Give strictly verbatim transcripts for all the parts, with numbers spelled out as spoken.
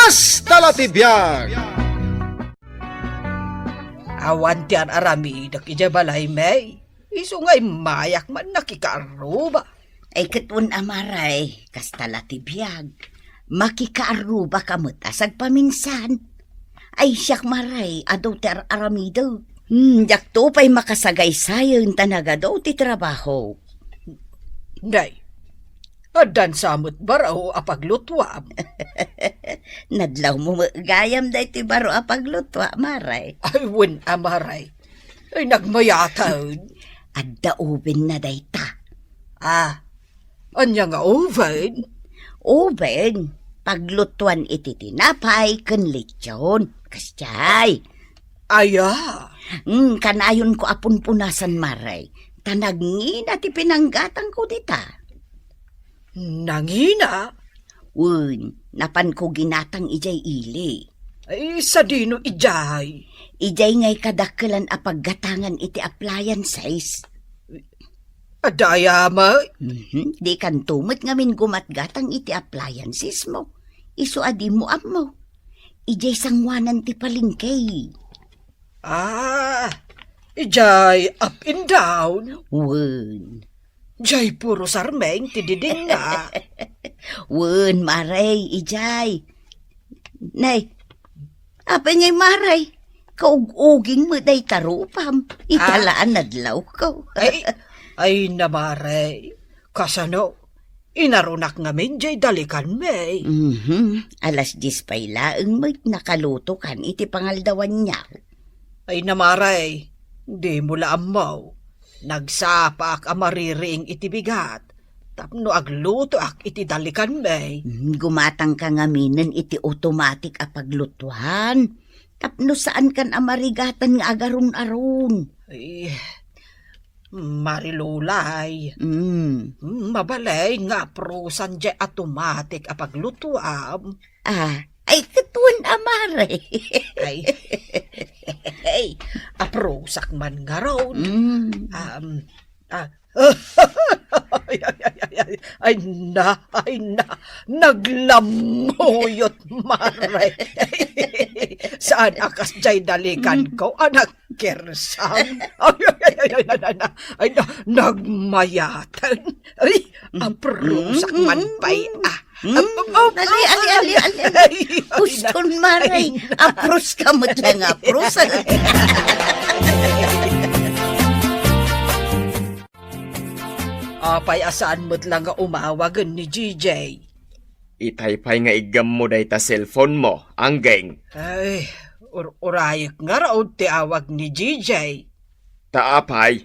Kasta la ti biag. Awan ti ar-aramidek idiay balaymi. Isu nga immayak man nakikaarruba. Ay, ket wen a, Mare, kasta la ti biag. Makikaarrubaka met a sagpaminsan. Ay, siak, Mare, adu ti ar-aramidek. Hmm, diakto pay makasagaysayen ta nagadu ti trabaho. Nay, addan sa met baro a paglutuam. Nadlawmo met gayam daytoy baro a paglutuam, Mare. Ay, wen a, Mare. Ay, nagmayaten. Adda ovenna dayta. Ah, ania nga oven? Oven. Paglutuan iti tinapay ken lechon. Kasdiay. Aya. Hmm, kanayonko a punpunasan, Mare. Ta nagngina ti pinanggatangko dita. Nangina? Wen, napanko ginatang idiay ili. Ay, sadino idiay? Idiay ngay kadakkelan a paggatangan iti appliances. Adda aya met? Mhm. Dikanto met ngamin gumatgatang iti appliances mo. Isu a dimo ammo. Idiay sanguanan ti palengke. Ah, idiay up and down? Wen. Diay puro sarmeng ti didinna. Wen, Mare, idiay. Nay, apay ngay, Mare? Kaug-uging met dayta rupam. Ita Ah. la a nadlawko. Ay, ay na, Mare. Kasano? Inarunak ngamin diay dalikanmi. Mhm. Alas dies pay laeng met nakalutokan iti pangaldawanyo. Ay na, Mare, dimo la ammo. Nagsapaak a maririing iti bigat tapno aglutoak iti dalikanmi. Mhm, gumatangka ngaminen iti automatic a paglutuan tapno saankan a marigatan nga agarun-arun. Ay, Marilulay. Mm. Mabalin nga aprusan diay automatic a paglutuam. Ah, ay, ket wen a, Mare. Ay. Ay, aprusak man ngarud. Mm. Um, ah, ay, ay, ay, ay, ay, ay, na, ay, na, naglammuyot, Mare. Saan a kasdiay dalikanko, anak? Kersang. Ay, ay, ay, ay, na, na, na. Ay, na, nagmayaten. Ay, aprusak man pay, ah. Mm. Ap-, ap-, ap-, Ali, ali, ali, ali, ali. Ay, ay, Uston, na, Mare. Ay, na. Apruska met lang, aprusak. Apay a saan met lang nga umawagen ni G J? Itay pay nga iggammo dayta cellphone mo, Anggeng. Ay, ur-, urayek ngarud ti awag ni G J. Ta apay?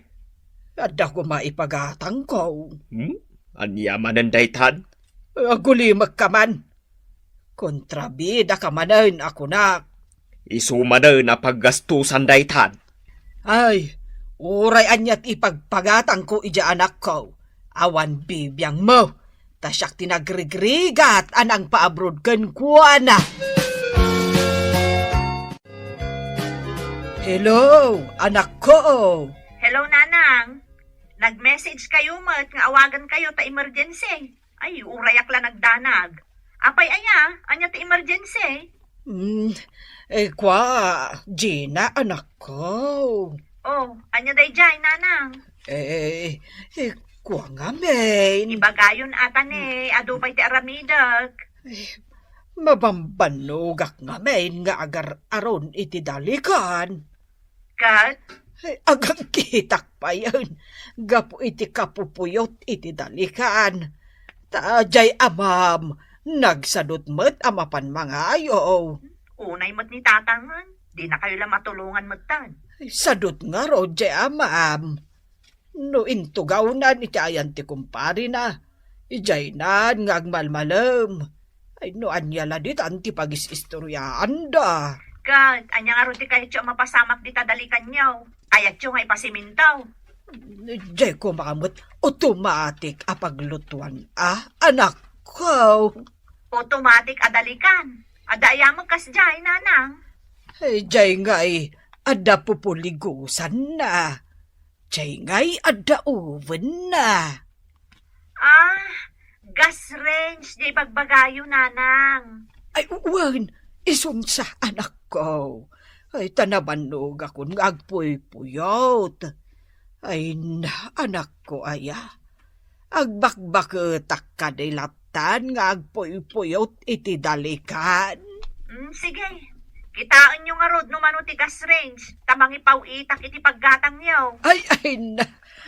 Adda koma ipagatangko. Hmm? Ania manen daytan? Agulimekka man. Kontrabidaka manen a kunak. Isu manen a paggastusan daytan. Ay, uray ania ti ipagpagatangko idiay anakko, awan bibiangmo, ta siak ti nagrigrigat a nangpaabroad kenkuana. Hello, anakko! Hello, Nanang. Nag-message kayo met nga awagan kayo ta emergency. Ay, urayak la nagdanag. Apay aya? Ania ti emergency? Hmm, eh, kwa, Gina, anakko. Oh, ania daydiay, Nanang? Eh, eh, kwa ngamin. Ibagayon ata ni, adu pay ti aramidek. Eh, mabambanogak ngamin nga agar-aron iti dalikan. Ket? Ay, agangkitak payen gapu iti kapupuyot iti dalikan. Ta diay amam, nagsadut met a mapan mangayo. Unay met ni Tatangan, dinakayo la matulongan metten. Ay, sadut ngarud diay amam. No intugawnan iti ayan ti kumparina, idiaynan nga agmalmalem. Ay, no ania la ditan ti pagis-istoryaanda. Ket ania ngarud ti kayatyo a mapasamak dita dalikanyo? Kayatyo nga ipasiminto? Diay koma met automatic a paglutuan a, anakko. Automatic a dalikan? Adda aya met kasdiay, Nanang? Eh, diay ngay, adda pupuligusanna. Diay ngay adda ovenna. Ah, gas range diay bagbagayo, Nanang. Wen, isunsa, anakko. Ay, ta nabannogakon nga agpuypuyot. Ay, na, anakko aya. Agbakbaketak kadi lattan nga agpuypuyot iti dalikan. Mm, sige. Kitaenyo ngarud no mano ti gas range, ta mangipaw-itak iti paggatangyo. Ay, ay, na,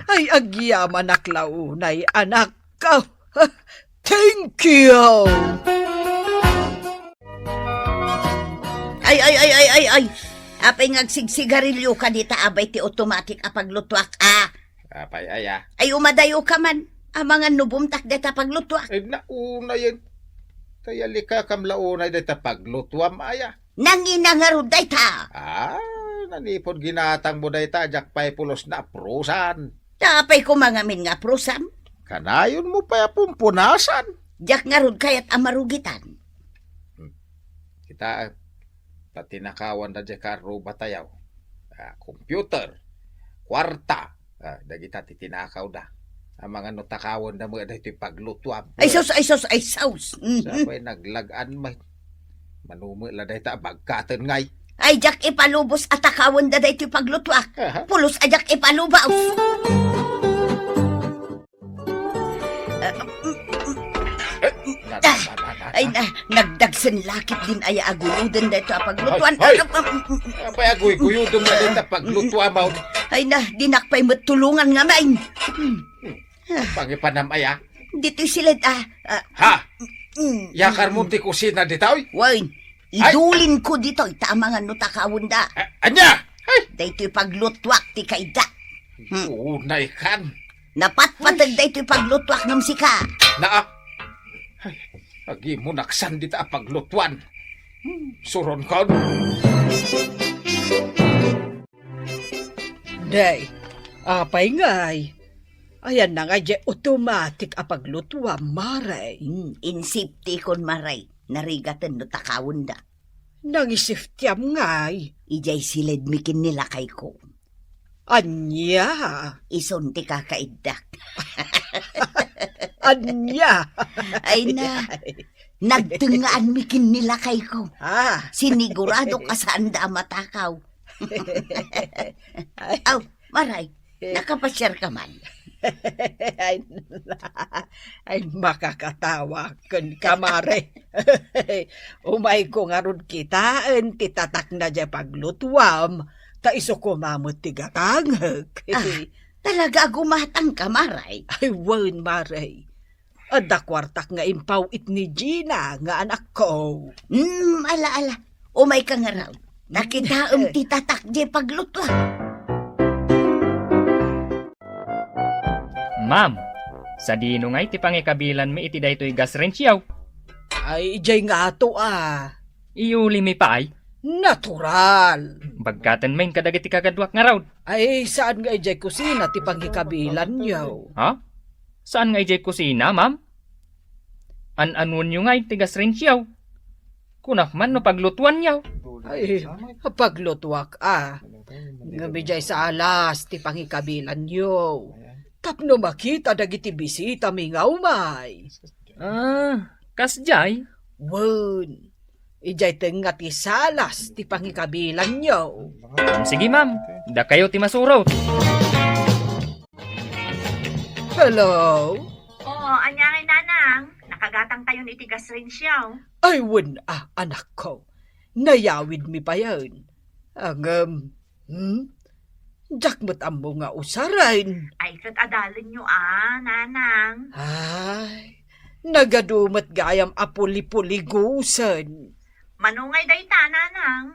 ay, agyamanak la unay, anakko. Thank you! Ay, ay, ay, ay, ay, ay! Apay nga agsigsigarilyo ka dita, abay ti automatic a paglutuak, ah? Apay, aya? Ay, umadayo ka man. Amangan no bumtak deta paglutuak. Ay, nauna yan. Tayalika kam la unay deta paglutuam, aya? Nangina ngarud dayta. Ah, nanipod ginatang mo dayta, diak pay pulos na aprusan. Apay ko mangamin nga aprusan? Kanayon mo pay a pumpunasan. Diak ngarud kayat a marugitan. Hmm. Kita, patinakawan da diay karruba tayaw. Ah, computer, kwarta, ah, dagita ti tinakawda. Amangan no takawenda met daytoy paglutuam. Ay sus, ay sus, ay sus. Mhm. Sapay naglag-an met. Manume la dayta a bagkaten ngay. Ay, diak ipalubos a takawenda daytoy paglutuak. Aha. Pulos a diak ipalubos. Eh, na, na, na, na, na. Ay, na, nagdagsen lakit din aya a guyuden dayto a paglutuan. Ay, ay. Ah, ah, ah, ah. Apay a guy-, guyuden mo dayta paglutuam, aw? Ay, na, dinak pay met tulongan ngamin. Hmm. Pangipanam aya? Ditoy siled, ah, ah. Ha? Mm. Yakar mo ti kusina ditoy? Wen, ay, idulin ko ditoy, ta amangan no takawenda. A-, ania? Ay! Daytoy paglutuak ti kaida. Hmm. Unay kan. Napatpateg daytoy paglutuak ngem sika. Naa. Ay, agimonaksan dita a paglutuan. Hmm, suron kon. Day, apay ngay? Ayanna nga diay automatic a paglutuam, Mare. Hmm, in safety kon, Mare. Narigaten no takawenda. Nangisafetyam ngay? Idiay siledmi ken ni lakayko. Ania? Isun ti kakaiddak. Ania? Ay na, nagtengngaanmi ken ni lakayko. Ah. Siniguradok a saanda a matakaw. Aw, Maray, nakapasiar ka man? Ay, ay, makakatawa kenka, Mare. Umayko ngarud kitaen ti tatakna diay paglutuam, ta isu koma met ti gatangek. Ah, talaga a gumatangka, Maray? Ay, wen, Maray. Adda kuartak nga impaw-it ni Gina nga anakko. Hmm, ala, ala. Umayka ngarud. Ta kitaem ti tatak diay paglutuak. Ma'am, sadino ngay ti pangikabilanmi iti daytoy gas range-yo? Ay, idiay ngato, a. Iyulimi pay? Natural. Bagkatenmin kadagiti kakaduak ngarud. Ay, saan nga idiay kusina ti pangikabilanyo? Ha? Saan nga idiay kusina, ma'am? An-anuenyo ngay ti gas range-yo? Kunak man no paglutuanyo. Ay, paglutuak, a. Ngem idiay salas ti pangikabilanyo. Tapno makita dagiti bisitami nga umay. Ah, kasdiay? Wen, idiay tengnga ti salas ti pangikabilanyo. Sige, ma'am. Dakayo ti masurot. Hello? Oo, ania ngay, Nanang? Nakagatangtayon iti gas range-yo. Ay, wen, a, anakko. Nayawidmi payen. Ngem, hmm? Diak met ammo nga usaren. Ay, ket adalenyo, a, Nanang. Ay, nagadu met gayam a pulipuligusen. Mano ngay dayta, Nanang?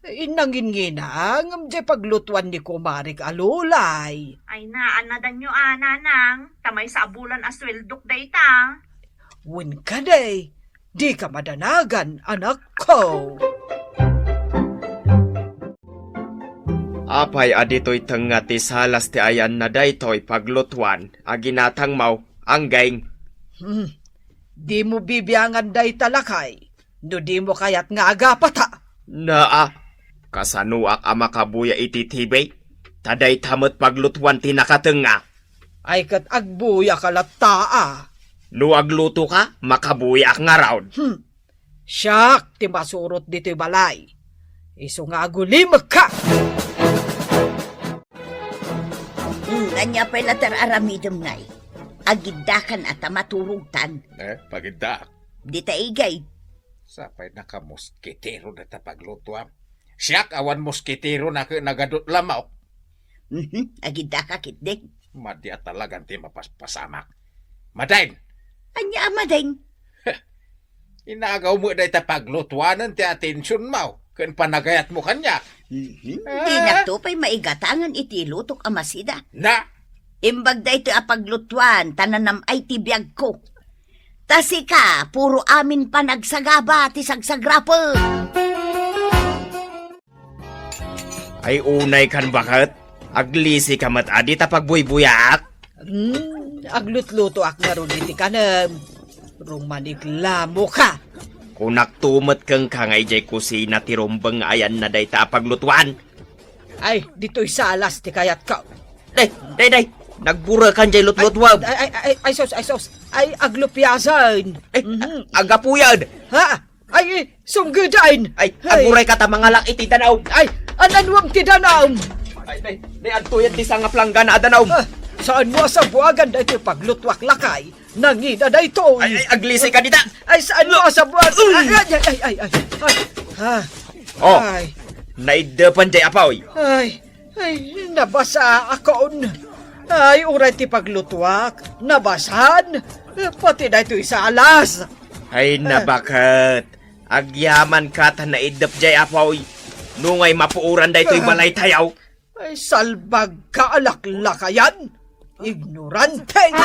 Ay, nangingina, ngem diay paglutuan ni kumarek a Lulay. Ay, naannadanyo, a, Nanang. Ta maysa a bulan a sueldok dayta. Wen kadi, dika madanagan, anakko. Apay a ditoy tengnga ti salas ti ayanna daytoy paglutuan a ginatangmo, Anggeng? Hmm. Dimo bibiangan dayta, lakay, no dimo kayat nga agapata. Naa, kasanoak a makabuya iti T V? Ta dayta met paglutuan ti nakatengnga. Ay, ket agbuyaka latta, a. No aglutoka, makabuyaak ngarud. Hmm. Siak ti masurot ditoy balay. Isu nga agulimekka. Hmm, ania pay la ti ar-aramidem ngay? Agiddakan a ta maturogtan. Eh, pagiddaak. Dita igay. Sapay nakamoskitero dayta paglutuam. Siak awan moskitero na ket nagadut lamok. Mhm, agiddaka ketdi. Madi a talagan ti mapaspasamak. Madain! Ania a madain? Inagaw met dayta paglutuanen ti atensionmo ken panagayatmo kaniak. Mhm. Ah. Dinakto pay maigatangan iti lutok a masida. Na? Imbag daytoy a paglutuan, ta nanam-ay ti biagko. Ta sika, puro amin panagsagaba ti sagsagrapen. Ay, unay kan baket, aglisika met adi ta pagbuybuyaak. Hmm, aglutlutoak ngarud iti kanem. Rumaniglamoka. Kunakto met kenka nga idiay kusina ti rumbeng nga ayanna dayta a paglutuan. Ay, ditoy salas ti kayatko. Day, day, day. Nagburekan jay lutlutuam. Ay, ay, ay, ay, sus, ay, sus. Ay, aglupiasen. Ay, mhm. Agapuyan. Ha? Ay, sunggeden. Ay, agurayka ta mangalak iti danum. Ay, ananuem ti danum. Ay, day, day, adtoyen ti sangaplanggana a danum. Ah, saanmo a sabuagan daytoy paglutuak, lakay? Nangina daytoy. Ay, ay, aglisika dita. Ay, saanmo a sabuagan? Uy! Ay, ay, ay, ay, ay. Ay, ah. Oh, ay. Naiddepan jay apoy. Ay, ay, nabasaakon. Ay, uray ti paglutuak, nabasan. Pati daytoy salas. Ay, ah, nabaket. Agyamanka ta naiddep jay apoy. Nungay mapuoran daytoy, ah, balaytayo. Ay, salbagka a laklakayan! Ignorante!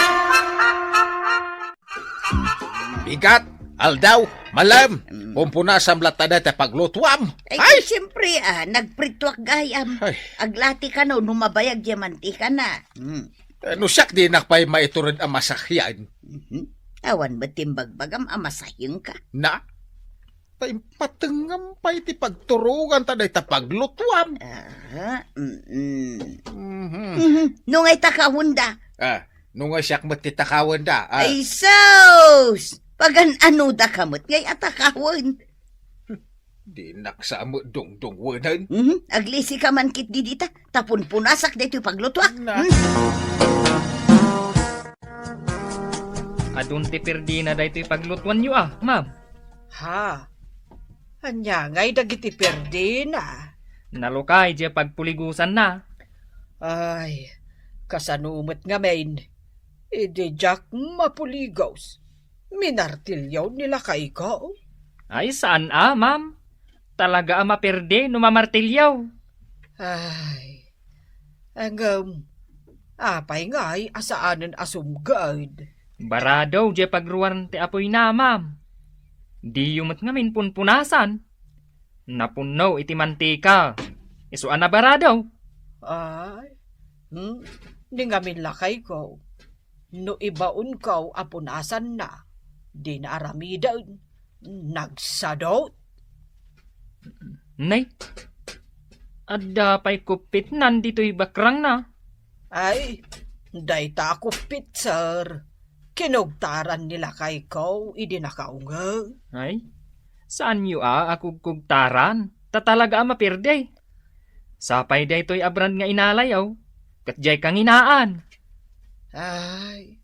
Bigat, aldaw, malem, mm, pumpunasam latta dayta paglutuam. Ay, ay! Siyempre, ah, nagprituak gayam. Ay. Aglati kano no mabayag diay mantikana. Mm. Eh, no siak dinak pay maitured a masahyan. Mhm. Awan met ti imbagbagam a masahyanka. Na? Ta impatengngam pay ti pagturogan ta dayta paglutuam. Aha, mm-mm. Mhm. Mhm. Nungay takawenda? Ah, nungay siak met ti takawenda, ah. Ay, sus! Pagan-anodaka met ngay a takawen? Dinak sa met dungdungwenen. Mhm. Aglisika man ketdi dita, ta punpunasak daytoy paglutuak. Na. Hmm? Adun ti pirdina daytoy paglutuanyo, a, ma'am. Ha? Ania ngay dagiti pirdina? Nalukay diay pagpuligosanna. Ay, kasano met ngamin? Idi diak mapuligos, minartilyo ni lakayko. Ay, saan a, ma'am. Talaga a maperde no mamartilyo. Ay, ngem, apay ngay a saanen a sumged? Barado diay pagruar ti apoyna, ma'am. Diyo met ngamin punpunasan. Napunno iti mantika. Isu a nabarado. Ay, hmm, ni ngamin lakayko. No ibaonko a punasanna, dina aramiden. Nagsadot. Nay, adda pay kuppitnan ditoy bakrangna. Ay, dayta a kuppit, sir. Kinugtaran ni lakayko idi nakaungeg. Ay, saanyo a, a kugkugtaran, ta talaga a maperde. Sapay daytoy a brand nga inalayo, ket diay kanginaan. Ay,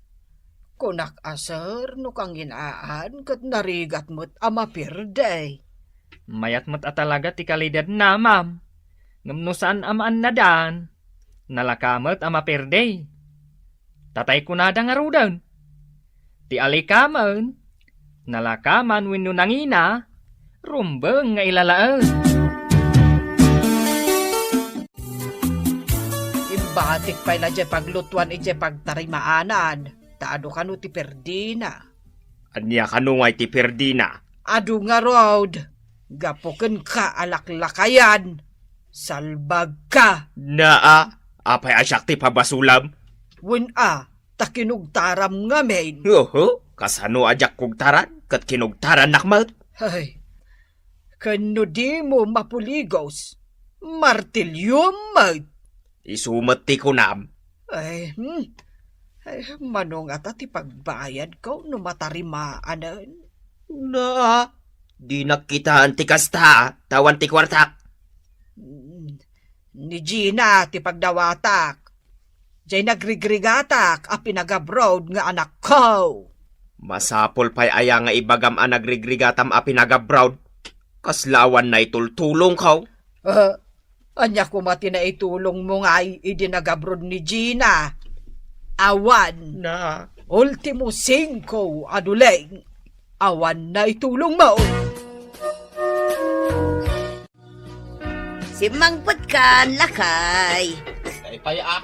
kunak a, sir, no kanginaan ket narigat met a maperde. Mayat met a talaga ti kalidadna, ma'am. Ngem no saan a maannadan, nalaka met a maperde. Tatay kunada ngaruden. Ti alikamen, nalakaman wenno nangina, rumbeng nga ilalaen. Imbatik pay la diay paglutuan idiay pagtarimaanan, ta adu kano ti pirdina. Ania kano ngay ti pirdina? Adu ngarud, gapu kenka a laklakayan, salbagka. Naa, apay a siak ti pabasulam? Wen a, ta kinugtaram ngamin. Oho, kasano a diak kugtaran, ket kinugtarannak met? Ay, ken no dimo mapuligos, martilyom met. Isu met ti kunam. Ay, hmm. Ay, mano ngata ti pagbayadko no matarimaanen? Na, Dinak kitaan ti kasta, ta awan ti kuartak. Mm, ni Gina ti pagdawatak. Jay nagrigrigatak a pinagabroad nga anakko. Masapul pay aya nga ibagam a nagrigrigatam a pinagabroad? Kasla awan naitultulongko. Ah, ania koma ti naitulongmo ngay idi nagabroad ni Gina? Awan. Na. Ultimo singko a duleng. Awan naitulongmo. Simmangpetkan, lakay. Ay, pay, ah.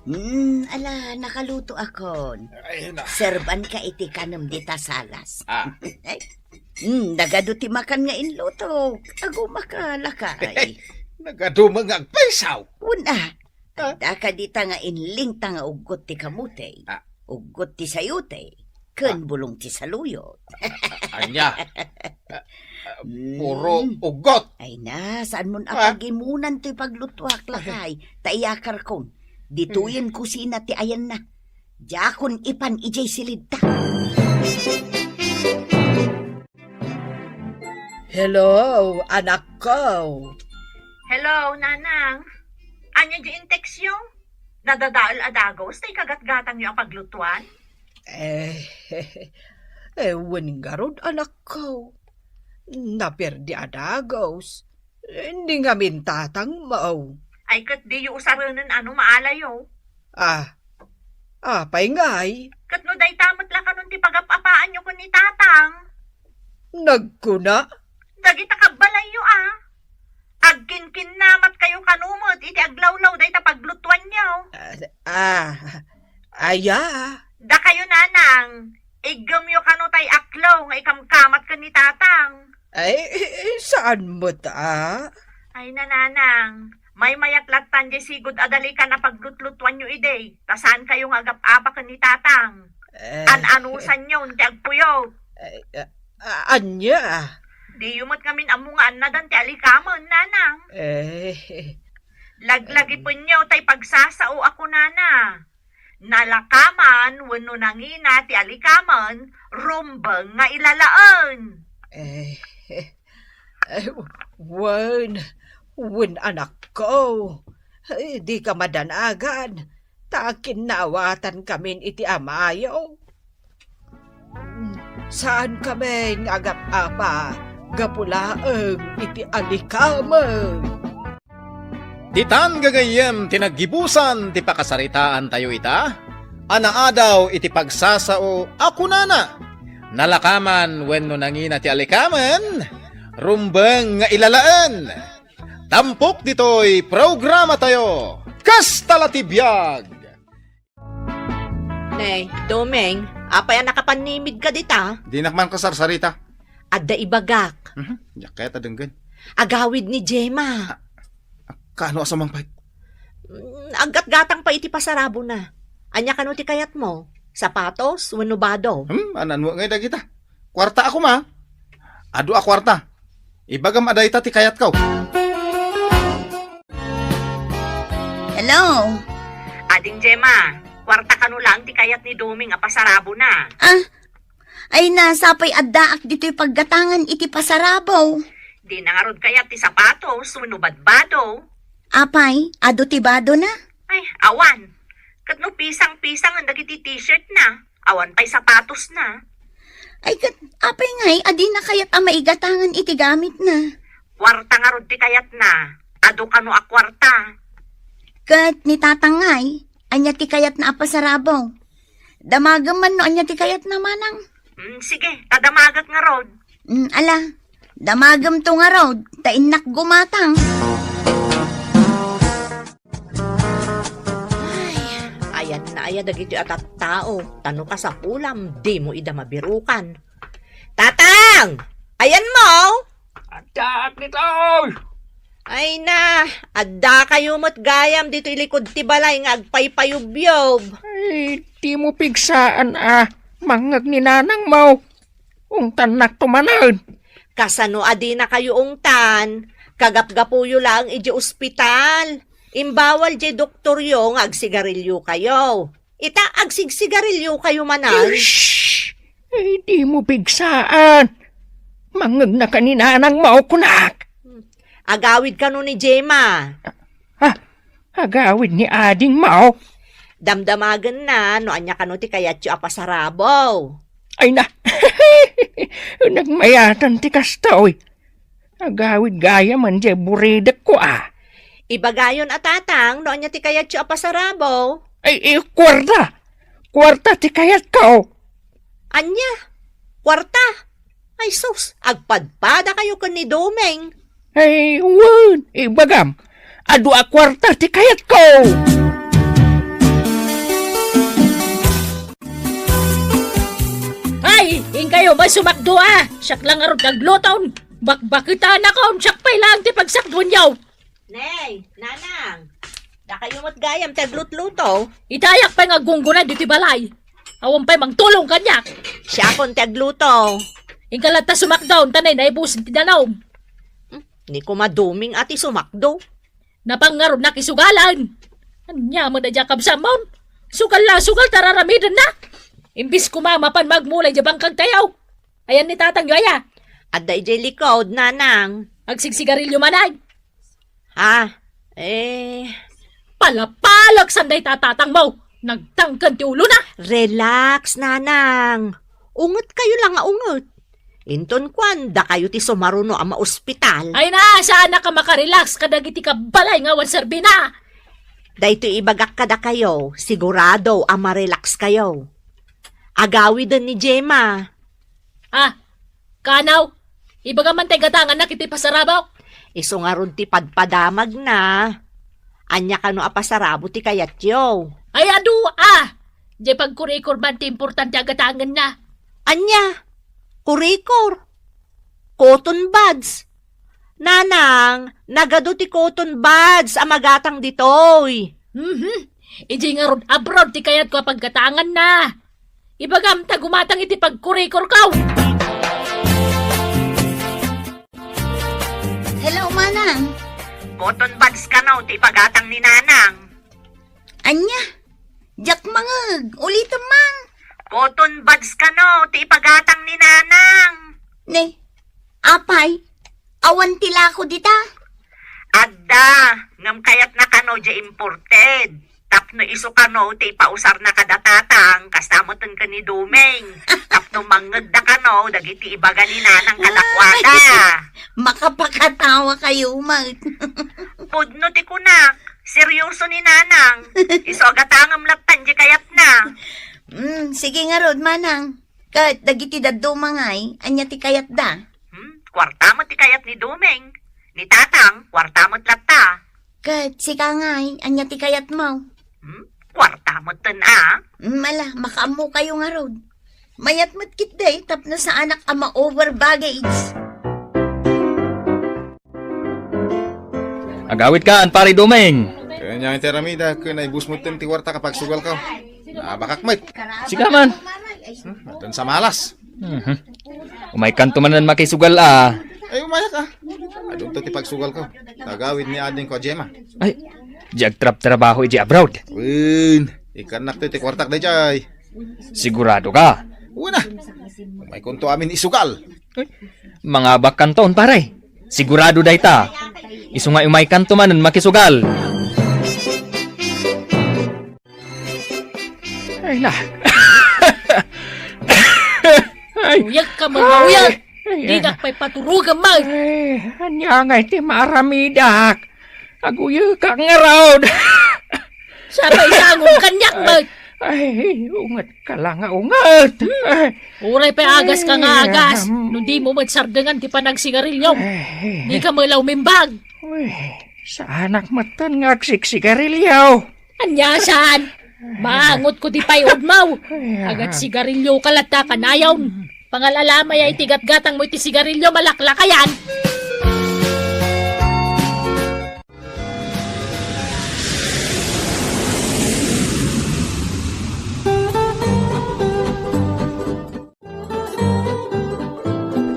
Hmm, ala, nakalutoakon. Ay, na. Serbanka iti kanem dita salas. Ah. Ay, hmm, nagadu ti makan nga inlutok. Agumaka, lakay. Nagadu nga agpaysaw. Wen a. Ah? Adda kadita nga inlingta nga uggot ti kamote. Ah. Uggot ti sayote. Ken Ah. bulong ti saluyot. A-, ania? A-, a-, puro Mm. uggot. Ay na, saan mon Ah. apagimunan toy paglutuak, lakay? Ta iyakarkon, ditoyen kusina ti ayanna. Diakon ipan idiay silidta. Hello, anakko. Hello, Nanang. Ania di intextyo? Nadadael a dagos tay kagatgatangyo a paglutuan? Eh, eh, wen ngarud, anakko. Naperdi a dagos. Ni ngamin tatangmo. Ay, ket diyo usarenen a no maalayo. Ah, apay ngay? Ket no dayta met la kanon ti pagap-apaanyo ken ni Tatang? Nagkuna? Dagita kabbalayyo a. Agkinkinnamatkayo kano met iti aglawlaw dayta paglutuanyo. Ah, ah, aya? Dakayo, Nanang, iggemyo kano tay aklo nga ikamkamat ken ni Tatang. Ay, eh, eh, saan met a? Ay, Nanang, maymayat lattan diay sigud a dalikan a paglutlutuanyo idi, ta saankayo nga agap-apa ken ni Tatang. Eh. An-anusanyon ti agpuyot. Eh, ah, ania? Diyo met ngamin ammo nga annadan ti alikamen, Nanang. Eh. Laglagipenyo tay pagsasao a kunana. Nalakaman wenno nangina ti alikamen, rumbeng nga ilalaen. Eh, eh, wen, wen anakko, eh, dika madanagan, ta kinnawatankamin iti amayo. Saankamin nga agap-apa gapu laeng iti alikamen. Ditan gagayyem ti naggibusan ti pakasaritaantayo ita a naadaw iti pagsasao a kunana, nalakaman wenno nangina ti alikamen, rumbeng nga ilalaen. Tampok ditoy programatayo, Kasta la ti Biag. Ne, Doming, apay a nakapannimidka dita? Dinak man kasarsarita. Adda ibagak. Mhm, diak kayat a denggen. Agawid ni Gemma. Kaano a sumangpet? Mm, aggatgatang pay iti pasarabona. Ania kano ti kayatmo? Sapatos wenno bado? Hmm, anan ngay dagita? Kuarta a koma. Adu a kuarta. Ibagam a dayta ti kayatko. Hello? Ading Gemma, kuarta kano laeng ti kayat ni Doming a pasarabona? Ah, ay na, sapay addaak ditoy paggatangan iti pasarabo. Dina ngarud kayat ti sapatos wenno badbado? Apay, adu ti badona? Ay, awan. Ket no pisang-pisangen dagiti t-shirt na, awan pay sapatos na. Ay, ket apay ngay a dina kayat a maigatangan iti gamitna? Kuarta ngarud ti kayatna. Adu kano a kuarta? Ket ni Tatang ngay, ania ti kayatna a pasarabo? Damagem man no ania ti kayatna, manang. Mm, sige, ta damagek ngarud. Mm, ala, damagemto ngarud, ta innak gumatang. Ay, ayanna aya dagitoy a tattao, ta no kasapulam, dimo ida mabirukan. Tatang! Ayanmo? Addaak ditoy! Ay na, addakayo met gayam ditoy likud ti balay nga agpaypayubyob. Ay, dimo pigsaan a mangngeg ni nanangmo. Ungtannakto manen. Kasano a dinakayo ungtan? Kagapgapuyo laeng idiay ospital. Imbawal diay doktoryo nga agsigarilyokayo. Ita, agsigsigarilyokayo manen. Shh! Ay, dimo pigsaan. Mangngegnaka ni nanangmo, kunak. Agawid kano ni Gemma. Ha? Agawid ni adingmo? Damdamagenna no ania kano ti kayatyo a pasarabo. Ay na, nagmayatan ti kastoy. Agawid gayam diay buridekko a. Ibagayon a tatang no ania ti kayatyo a pasarabo. Ay, ay, kuarta. Kuarta ti kayatko. Ania? Kuarta? Ay sus, agpadpadakayo ken ni Doming. Ay, wen, ibagam. Adu a kuarta ti kayatko. Ay, inkayo met sumakdo a. Siak la ngarud ti agluto. Bakbaketanakon, siak pay laeng ti pagsakduenyo. Nay, nanang, dakayo met gayam ti aglutluto. Itayak pay nga aggunggunay ditoy balay. Awan pay mangtulong kaniak. Siakon ti agluto. Inka latta sumakdo, ta nay naibusen ti danum. Hmm, ni kuma Doming a ti sumakdo. Napan ngarud nakisugalan. Ania met a diak kabsatmon? Sugal la, sugal ta raramidenna. Imbes kuma mapan magmulay diay bangkagtayo. Ayan ni tatangyo, aya? Adda idiay likod, nanang. Agsigsigarilyo manen? Ha? Eh. Palapalek saan dayta tatangmo. Nagtangken ti ulona. Relax, nanang. Ungetkayo la nga unget. Inton kuan, dakayo ti sumaruno a maospital. Ay na, saanak a makarelax kadagiti kabbalay nga awan serbina. Daytoy ibagak kadakayo, sigurado a marelax kayo. Agawiden ni Gemma. Ah, kanaw, ibagam man ti gatanganna iti pasarabok. Isu ngarud ti padpadamagna. Ania kano a pasarabo ti kayatyo? Ay, adu, ah! Diay pagkurikor man ti importante a gatangenna. Ania? Kurikor? Cotton buds? Nanang, nagadu ti cotton buds a magatang ditoy. Mhm. Idiay ngarud abroad ti kayatko a paggatanganna. Ibagam ta gumatang iti pagkurikor ko. Hello, manang. Cotton buds kano ti ipagatang ni nanang. Ania? Diak mangeg. Ulitem man. Cotton buds kano ti ipagatang ni nanang. Ne, apay, awan ti lako dita? Adda, ngem kayatna kano diay imported. Tapno isu kano ti ipausarna kada tatang, kasta metten ken ni Doming. Tapno mangngegda kano dagiti ibaga ni nanang kadakuada. Makapakatawa kayo, Mang. Pudno ti kunak, seryoso ni nanang. Isu a gatangem lattan diay kayatna. Mm, sige ngarud, manang. Ket dagiti dadduma ngay, ania ti kayatda? Hmm, kuarta met ti kayat ni Doming. Ni tatang, kuarta met latta. Ket sika ngay, ania ti kayatmo? Hmm, kuarta metten a. Hmm, ala, makaammo kayo ngarud. Mayat met ketdi tapno saanak a ma-over baggage. Agawidkan, Pari Doming. Kaya niya ang tiramida, kaya naibus mo ti kuarta kapag sugal ka. Nabakak met. Sika man. Hmm, adun sa malas. Mhm. Umaykanto manen makisugal a. Ay, umayak a. Adunto ti pagsugal ko. Tagawid ni ading ko a Gemma. Ay, di agtrabtrabaho iti abroad. Wen, ikannak to ti kuartak dayjay. Sigurado ka? Wen a. Umaykonto amin isugal. Ay, mangabakkanton, pare. Sigurado dayta. Isu nga umaykanto manen makisugal. Ay, na. Ay. Uyag ka, mga uyag. Ay, ay, dinak pay paturugan, Mag. Ay, ania nga iti maaramidak? Aguyegak ngarud. Siya pay sangon kaniak, Mag. Ay, unget ka lang nga unget. Ay. Uray pay agas ka nga agas. No di mo met sardengan ti panagsigarilyo. Ay. Di ka melaw mimbag. Uy, saanak metten nga agsiksigarilyo. Ania saan? Maangot ko ti pay-odmaw. Ay, ah. Agsigarilyo ka latta kanayon. Pangal-alamaya iti gatgatang mo iti sigarilyo, malaklakayan.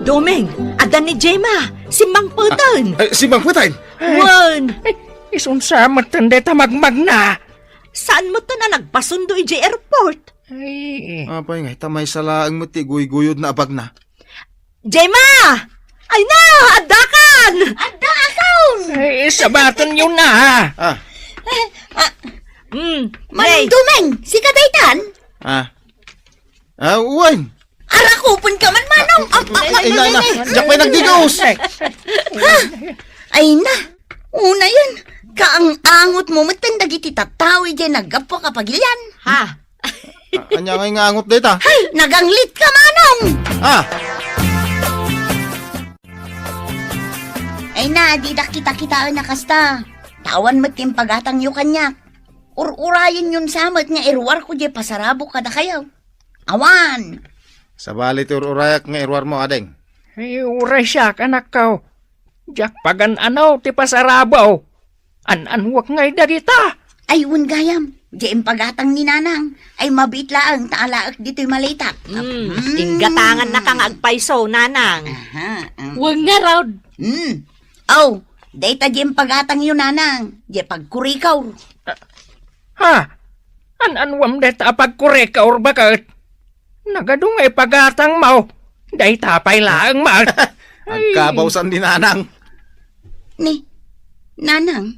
Doming, adda ni Gemma. Simmangpeten. Ah, ay, simmangpeten? Wen. Ay, isunsa metten dayta magmagna? Saan metten a nagpasundo idiay airport? Ay. Apay nga, ita maysa laeng met ti guyguyod na a bagna. Gemma! Ay na! Addakan! Adda akon! Ay, sabatenyo na, ha? Ah. Eh, ah, Mm, Manong Nay. Dumeng, sika daytan? Ah. Ah, wen. Arakupen ka man, Manong. Am, am, Ay, na, na. Diak pay nagdigos. Ha? Ay na. Unayen, kaang-angot mo metten dagiti tattao idiay naggapu a pagilian. Ha? Ah, ania ngay nga angot dayta? Hay, naganglit ka, Manong! Ah! Ay na, didak kita-kitaen a kasta. Ta awan met ti impagatangyo kaniak. Ur-urayenyon sa met nga iruarko diay pasarabok kadakayo. Awan! Sabali ti ur-urayak nga iruarmo, ading. Ay, uray siak, anakko. Diak pagan-ano ti pasarabok. An-anwek ngay dagita. Ay, wen gayam. Diay impagatang ni Nanang. Ay, mabiit laeng ta alaek ditoy maletak. Mm, Mm. Inggatangannaka nga agpayso, Nanang. Aha, ah. Wen ngarud. Mm. Oh, dayta diay impagatangyo, Nanang. Diay pagkurikor. Ha? An-anuam dayta a pagkurikor, baket? Nagadu nga ipagatangmo. Dayta pay laeng met. Ay. Agkabawsan ni Nanang. Ni, Nanang,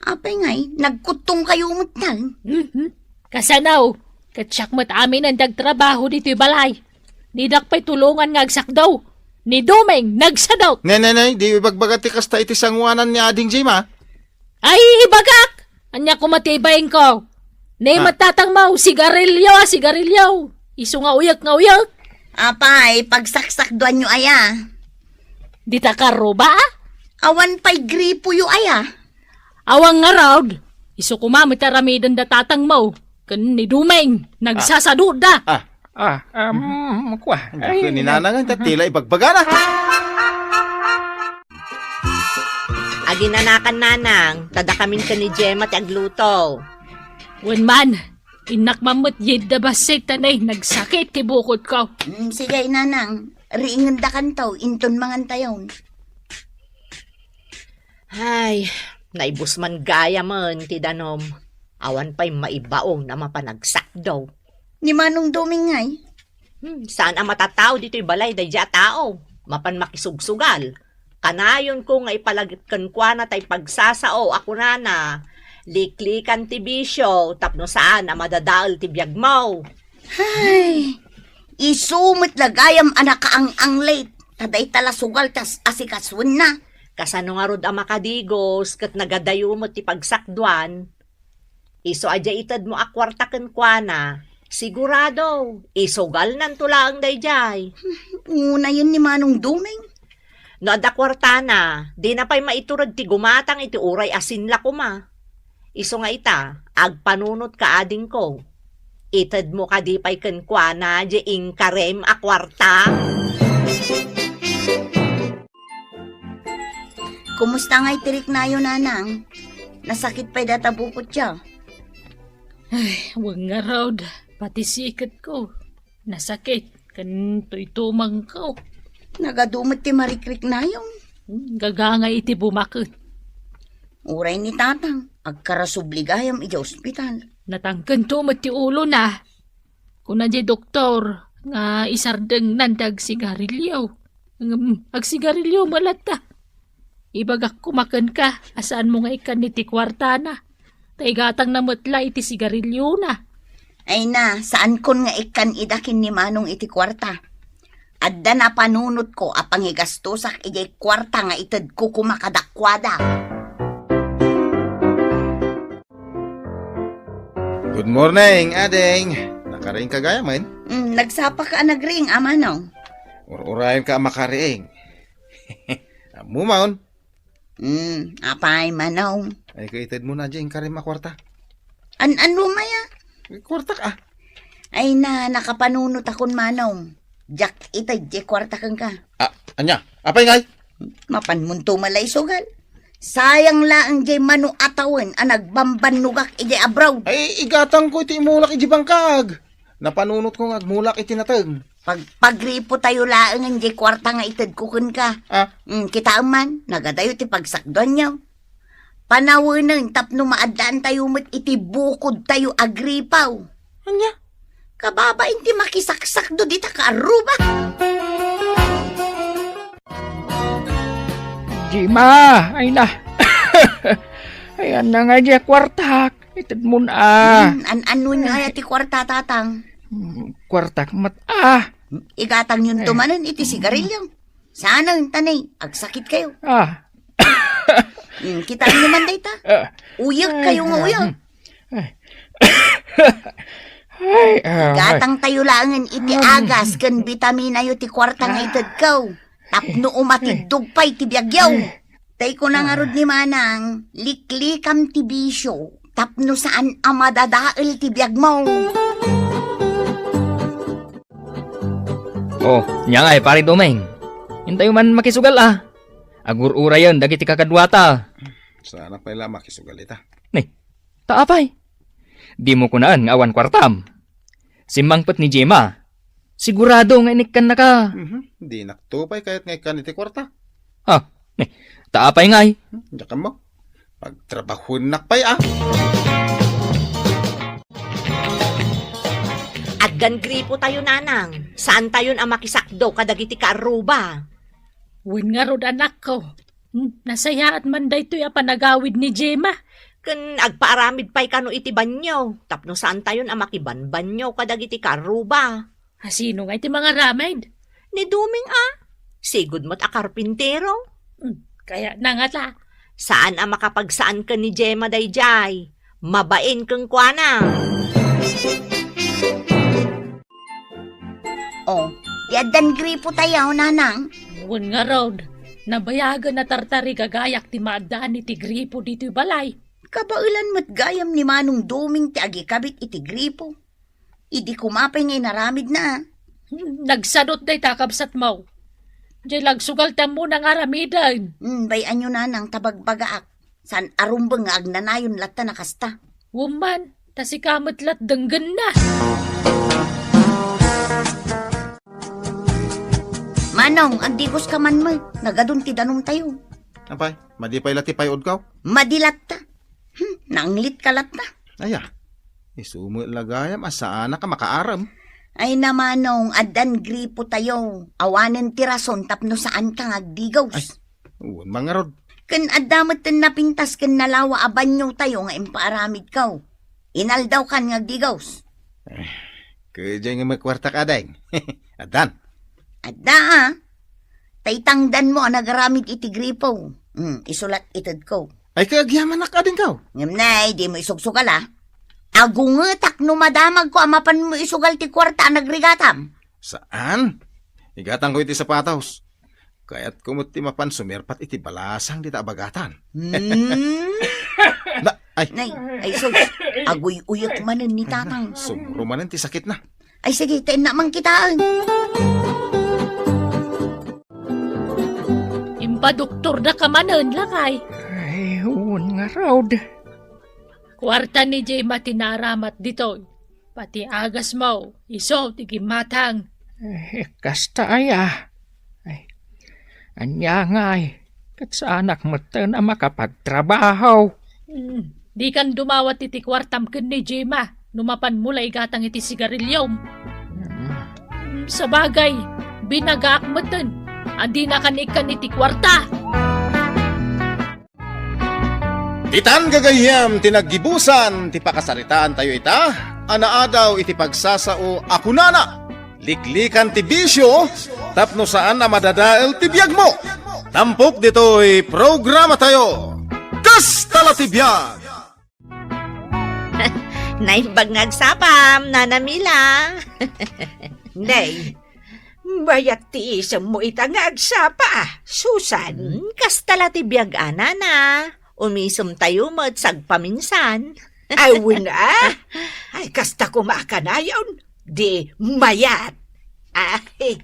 apay ngay, nagkuttongkayo met tan? Mhm. Kasano? Ket siak met aminen ti agtrabaho ditoy balay. Didak pay tulongan nga agsakdo. Ni Dumeng, nagsadot. Ne, ne, ne, di ibagbaga ti kasta iti sangoanan ni Ading Jim, a? Ay, ibagak! Ania koma ti ibainko? Ne, Ah. matatangmo, sigarilyo, sigarilyo. Isu nga uyek nga uyek. Apay, pagsaksakduanyo aya? Dita karuba, a? Awan pay gripoyo aya? Awan ngarud. Isu koma met aramiden da tatangmo ken ni Dumeng. Nagsasaduda. Ah. Ah, um, kua. Ay, ni Nanang, ta tila ibagbagana. Aginanakan, Nanang, ta dakamin ken ni Gemma ti agluto. Wen man, innak man met yidda bassit ta nay nagsakit ti bukotko. Mm, sige, Nanang, riingendakanto, inton mangantayon. Ay, naibus man gayamen ti danum. Awan pay maibaon a mapanagsakdo. Ni Manong Dumeng ngay? Hmm, saan a matatao ditoy balay daydiay a tao. Mapan makisugsugal. Kanayonko nga ipalagip kenkuana tay pagsasao a kunana, "Liklikan ti bisio tapno saan a madadael ti biagmo." Hay, isu met la gayam a nakaang-anglit. Ta dayta la sugal ti as-, asikasuenna. Kasano ngarud a makadigos ket nagadayo met ti pagsakduan? Isu a diay itedmo a kuarta kenkuana, sigurado, isugalnanto laeng daydiay. Unayen ni Manong Dumeng. No adda kuartana, dina pay maiturod ti gumatang iti uray asin la koma. Isu nga ita, agpanunotka, adingko. Itedmo kadi pay kenkuana diay inkarem a kuarta? Kumusta ngay ti riknayo, Nanang? Nasakit pay dayta bukotyo? Ay, wen ngarud, pati siketko. Nasakit, ken tuytumangko. Nagadu met ti marikriknayon. Hmm, gagangay iti bumaket. Uray ni Tatang, agkarasubli gayam idiay ospital. Natangkento met ti ulona. Kuna diay doktor nga isardengnan ti agsigarilio. Ngem agsigarilio met latta. Ibagak koma kenka a saanmo nga ikkan iti kuartana. Ta igatangna met la iti sigariliona. Ay na, saankon nga ikkan ida ken ni Manong iti kuarta. Adda napanunotko a pangigastosak idiay kuarta nga itedko koma kadakuada. Good morning, ading. Nakariingka gayamen? Mm, nagsapaka a nagriing, a Manong. Ur-urayenka a makariing. Ammom, Manong. Hmm, apay, Manong? Ay, kaitedmo na diay inkarem a kuarta. An-, ano maya? Ay, kuartak, a. Ay na, nakapanunotakon, Manong. Diak ited diay kuarta kenka. A, ania? Apay ngay? Mapanmonto met la isugal. Sayang laeng diay mano a tawen a nagbambannogak idiay abroad. Ay, igatangko iti imulak idiay bangkag. Napanunotko nga agmulak iti nateng. Pag-, pagripotayo laengen diay kuarta nga itedko kenka. A? Mm, kitaem man, nagadayo ti pagsakduanyo. Panawenen tapno maaddaantayo met iti bukodtayo a gripo. Ania? Kababain ti makisaksakdo dita kaarruba. Ima, ay na. Ay, anna nga diay kuartak. Itedmon a. Hmm, an-, anno nga aya ti kuarta, tatang? Hmm, kuartak met a. Igatangyon to manen iti sigarilyo. Saan, ta nay, agsakit kayo. Ah. Hmm, kitaenyo man dayta. Ah. Uyek kayo nga uyek. Ay. Ay, ah, ay. Igatang tayo laengen iti agas ken bitaminayo ti kuarta nga itedko. Tapno umatiddog pay ti biagyo. Ay. Tay kuna ngarud ni Manang, liklikam ti bisyo, tapno saan a madadael ti biagmo. Oh, nia ngay, Pare Doming. Intayo man makisugal a. Agur-urayen dagiti kakaduata. Saanak pay la makisugal ita. Ni, ta apay? Dimo kunaen nga awan kuartam. Simmangpet ni Gemma. Sigurado nga inikkannaka. Mhm. Dinak to pay kayat nga ikkan iti kuarta. Ah, ni, ta apay ngay? Hmm, diak ammo. Pagtrabahuennak pay a. Agdan gripo tayo, nanang. Saan tayon a makisakdo kadagiti kaarruba. Wen ngarud, anakko. Hmm, nasayaat man daytoy a panagawid ni Gemma. Ken agpaaramid pay kano iti banio, tapno saan tayon a makibanbanio kadagiti kaarruba. A, sino ngay ti mangaramid? Ni Doming a. Sigud met a karpintero. Hmm, kayatna ngata. Saan a makapagsaan ken ni Gemma daydiay. Mabain kenkuana. Oh, ti addan gripo tayo, nanang. Wen ngarud, nabayagen a tartarigagayak ti maaddaan iti gripo ditoy balay. Kabaelan met gayam ni Manong Doming ti agikabit iti gripo. Idi koma pay nga inaramidna. Hmm, nagsadut dayta, kabsatmo. Diay la agsugal ti ammona nga aramiden. Hmm, bay-anyo, nanang, ta bagbagaak. Saan a rumbeng nga agnanayon latta na kasta. Wen man, ta sika met lat denggenna. Manong, agdigoska man met. Nagadun ti danumtayo. Apay, madi pay la ti pay-odko? Madi latta. Hmm, naanglitka latta. Aya, isu met la gayam a saanak a makaaram. Ay na, Manong, addan gripo tayo. Awanen ti rason tapno saanka nga agdigos. Ay, wen man ngarud. Ken adda met ti napintas ken nalawa a banio tayo nga impaaramidko. Inaldawkan nga agdigos. Eh, kadiay nga makuartak, ading. Addan. Adda a. Tay tangdanmo a nagaramid iti gripo. Hmm, isu lat itedko. Ay, kaagyamanak, adingko. Ngem nay, dimo isugsugal a. Agungetak no madamagko a mapanmo isugal ti kuarta a nagrigatam. Saan? Igatangko iti sapatos. Kayatko met ti mapan sumerpat iti balasang dita a bagatan. Hmm? Da, ay. Nay, ay sus, aguy-uyek manen ni tatang. Sumro manen ti sakitna. Ay sige, ta innak man kitaen. Impadoktorda ka manen, lakay. Ay, wen ngarud. Kuarta ni Gemma ti naaramat ditoy. Pati agasmo, isu ti gimmatang. Eh, kasta aya. Ay, ania ngay, ket saanak metten a makapagtrabaho. Hmm, dikan dumawat iti kuartam ken ni Gemma, no mapanmo la igatang iti sigarilyom. Hmm, sabagay, binagaak metten a dinakan ikkan iti kuarta. Ditan gagayyem ti naggibusan ti pakasaritaantayo ita a naadaw iti pagsasao a kunana, liklikan ti bisio tapno saan a madadael ti biagmo. Tampok ditoy programatayo, Kasta la ti Biag! Naimbag nga agsapam, Nana Mila. Nay, mayat ti isemmo ita nga agsapa, a, Susan. Hmm, kasta la ti biag a, nana. Umisem tayo met sagpaminsan. Ay, wen a. Ay, kasta koma a kanayon. Di mayat. Ay,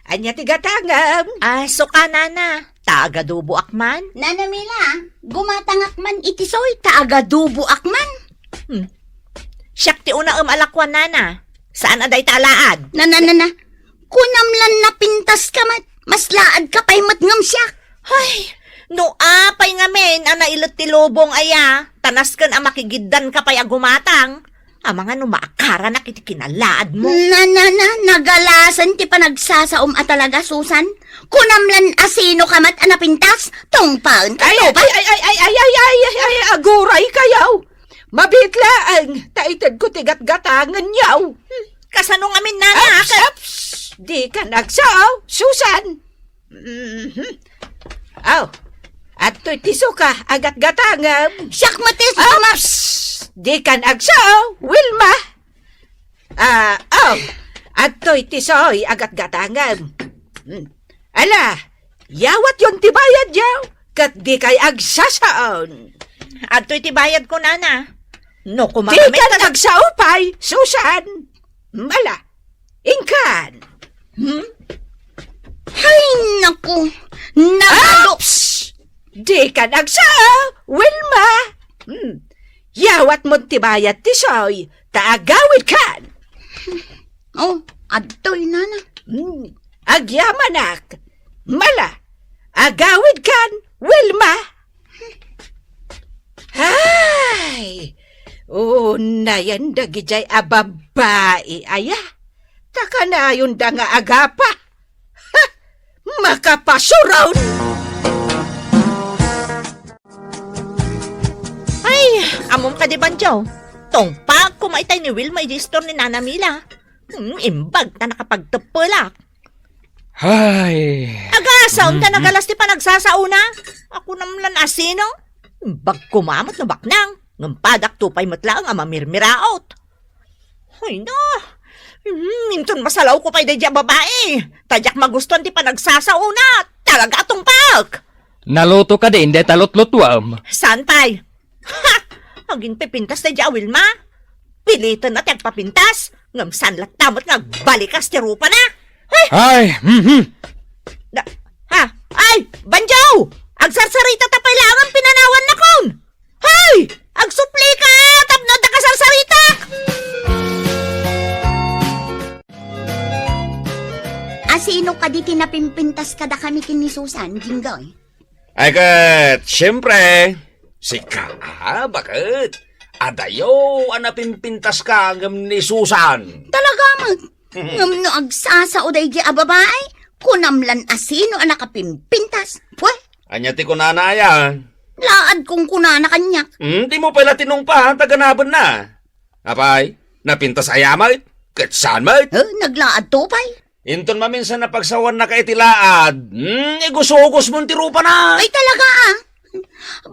ania ti gatangem? A, suka, nana. Ta agaduboak man. Nana Mila, gumatangak man iti soy ta agaduboak man. Hmm. Siak ti unaem a lakuan, nana. Saan a dayta alaad? Nana, nana. Kunam lan napintaska met. Mas laadka pay met ngem siak. Ay, no apay ngamin a nailet ti lubong aya, ta nasken a makigiddanka pay a gumatang. Amangan no maakaranak iti kinalaadmo. Na, na, na, nagalasen ti panagsasaom a talaga, Susan. Kunam lan asino ka met a napintas, tungpaen ka, Ay, ay, ay, ay, ay, ay, ay, ay, ay, ay, aguray kayo. Mabiit laeng, ta itedko ti gatgatangenyo. Kasano ngamin, nana? Aps, aps! Dikan agsao, Susan. Mhm. Aw, adtoy ti suka a gatgatangem. Siak met ti suka. Aps! Dikan agsao, Wilma. Ah, aw, adtoy ti soy a gatgatangem. Hmm. Ala, yawatyon ti bayadyo, ket dikay agsasaon. Adtoy ti bayadko, nana. No kumakamit Dikan ka agsao pay, Susan. Mala, inkan. Hmm? Ay, naku. Nagado. Aps! Dikan agsao, Wilma. Hmm. Yawatmon ti bayad ti soy, ta agawidkan. Oh, adtoy, nana. Hmm. Agyamanak. Mala, agawidkan, Wilma. Ay, unayen dagidiay a babbai aya. Ta kanayonda nga agapa. Ha! Makapasuron! Ay, ammom kadi, Banjo. Tungpaek koma itay ni Wilma idi istor ni Nana Mila. Hmm, imbag ta nakapagteppelak. Ay. Agasam ta Mm-mm. nagalas ti panagsasaona. Kunam lan asino. Imbag koma met no baknang. Ngem padakto pay met laeng a mamirmiraot. Ay na. Hmm, inton masalawko pay daydiay a babai. Ta diak magustuan ti panagsasaona. Talaga a tungpaek. Naluto kadi dayta lutlutuam? Saan pay? Ha! Agin pipintas daydiay a Wilma? Pilitenna ti agpapintas, ngem saan latta met nga agbalikas ti rupana? Ay! Ay, mhm. Da, ha? Ay, Banjo! Agsarsarita ta pay laeng pinanawannakon! Hay! Agsuplika tapno adda kasarsaritak! Asino kadi ti napimpintas kadakami ken ni Susan, Jinggoy? Ay ket, siempre, sika, ah, baket. Adayo a napimpintaska ngem ni Susan. Talaga met. Ngem no agsasao daydiay a babai, kunam lan asino a nakapimpintas. Pwe? Ania ti kunana aya? Laad kong kunana kaniak. Hmm, dimo pay la tinungpa, ta ganabenna. Apay, napintas aya met? Ket saan met? Eh, naglaadto pay. Inton maminsan a pagsawannak iti laad, hmm, igusugosmon ti rupana. Ay, talaga, ah.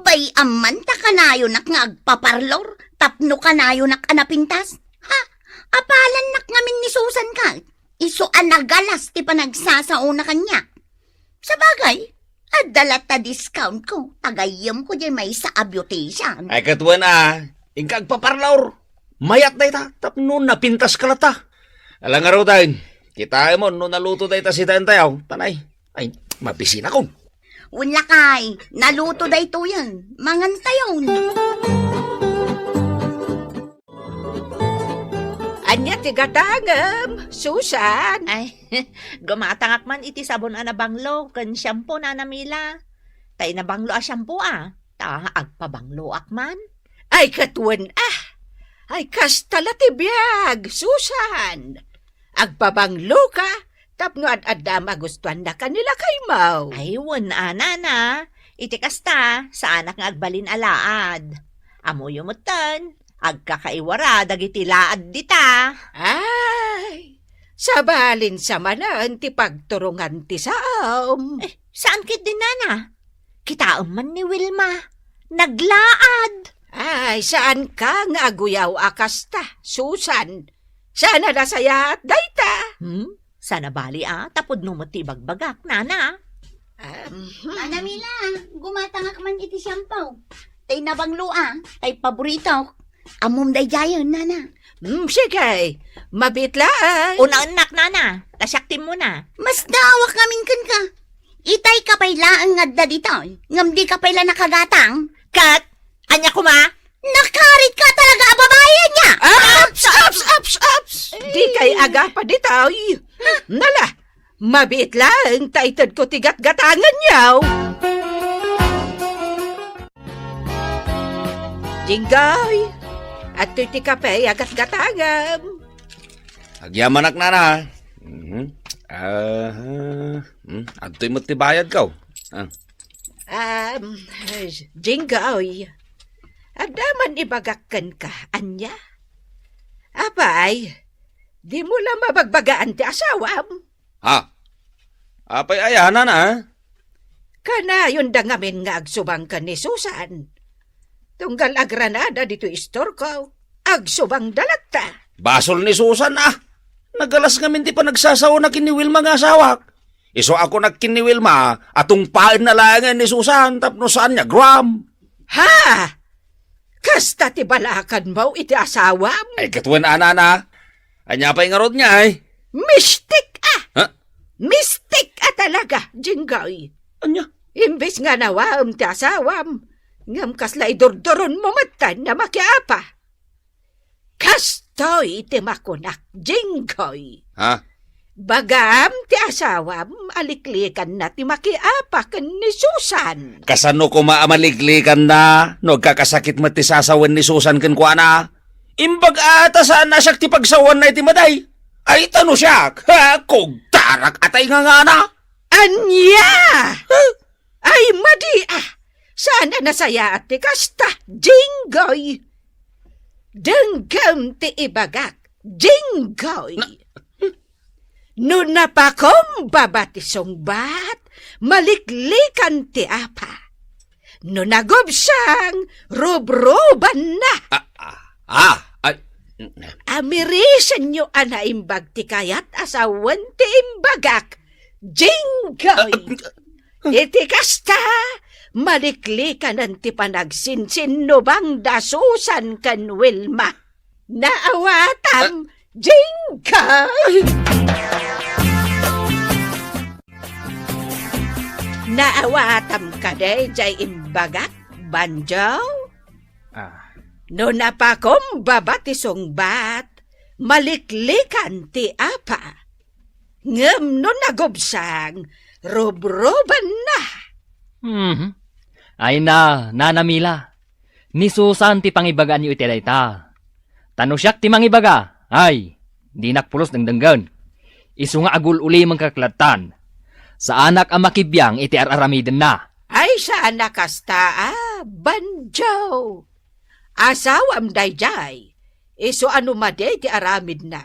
Bay-am man ta kanayonak nga agpaparlor tapno kanayonak a napintas. Ha? Apalannak ngamin ni Susan ket isu a nagalas ti panagsasaona kaniak. Sabagay, adda latta discount ko, ta gayyemko diay maysa a beautician. Ay, ket wen a, inka agpaparlor. Mayat dayta, tapno napintaska latta. Ala ngaruden, kitaemon no naluto dayta sitaentayo, tanay. Ay, mabisinakon. Wen lakay, naluto daytoyen, mangantayon. Ania ti gatangem, Susan? Ay, gumatangak man iti sabon a nabanglo ken shampoo, Nana Mila. Tay nabanglo a shampoo, ah, ta agpabangloak man. Ay, ket wen, ah. Ay, kasta la ti biag, Susan. Agpabangloka tapno ad-adda a magustuannaka ni lakaymo. Ay, wen a, nana. Iti kasta, saanak nga agbalin a laad. Ammoyo metten, agkakaiwara dagiti laad dita. Ay, sabalin sa manen ti pagturungan ti saom. Eh, saan ketdi, nana? Kitaem man ni Wilma. Naglaad. Ay, saanka nga aguyaw a kasta, Susan. Saan a nasayaat dayta? Hmm? Saan a bali a, ta pudno met ti ibagbagak, nana. Ah, mhm. Nana Mila, gumatangak man iti shampoo. Tay nabanglo a, tay paborito. Ammom daydiayen, nana. Hmm, sige. Mabiit laeng. Unaennak, nana. Ta siak ti immuna. Masdaawak ngamin kenka. Itay ka pay laeng nga adda ditoy, ngem dika pay la nakagatang. Ket, ania koma? Nakaritka talaga a babai, ania? Aps, aps, aps, aps! Dikay agapa ditoy. Nala, mabiit laeng ta itedko ti gatgatangenyo. Jinggoy, Adtoy ti kape a gatgatangam. Agyamanak, nana. Mhm. Ah, hmm, adtoy met ti bayadko. Ah. Um, Jinggoy, adda man ibagak kenka, ania? Apay, dimo la mabagbagaan ti asawam? Ha? Apay aya, nana? Kanayonda ngamin nga agsubang ken ni Susan. Tunggal agranada ditoy istorko, agsubangda latta. Basol ni Susan, a. Nagalas ngamin ti panagsasaona ken ni Wilma nga asawak. Isu a kunak ken ni Wilma a tungpaenna laengen ni Susan tapno saan nga agram. Ha? Kasta ti balakanmo iti asawam? Ay, ket wen a, nana. Ania pay ngarud ngay? Mistik a! Ha? Mistik a talaga, Jinggoy. Ania? Imbes nga nawaem ti asawam, ngem kasla idurduronmo metten a makiapa. Kastoy ti makunak, Jinggoy. Ha? Bagam ti asawam a liklikanna ti makiapa ken ni Susan. Kasano koma a maliklikanna no agkakasakit met ti sasawen ni Susan kenkuana? Imbag a ta saan a siak ti pagsawanna iti maday. Ay, ta no siak, ha, kugtarak atay nga ngana. Ania? Huh? Ay, madi a! Saan a nasayaat ti kasta, Jinggoy? Denggem ti ibagak, Jinggoy. Na- No napakumbaba ti sungbat, maliklikan ti apa. No nagubsang, rubrubanna. Ah, ah, ah, ay. Amirisenyo a naimbag ti kayat a sawen ti imbagak, Jinggoy. Ah, ah, Iti kasta, maliklikanen ti panagsinsinnubangda Susan ken Wilma. Naawatam, Jinggoy! Naawatam kadi jay imbagak, Banjo? Ah. No napakumbaba ti sungbat, maliklikan ti apa. Ngem no nagubsang, rubrubanna. Mhm. Ay na, Nana Mila. Ni Susan ti pangibagaanyo iti dayta. Ta no siak ti mangibaga, ay, dinak pulos dengdenggen. Isu nga agul-ulimenka lattan. Saanak a makibiang iti ar-aramidenna. Ay, saan a kasta, a, Banjo. Asawam daydiay. Isu a no madi ti aramidna,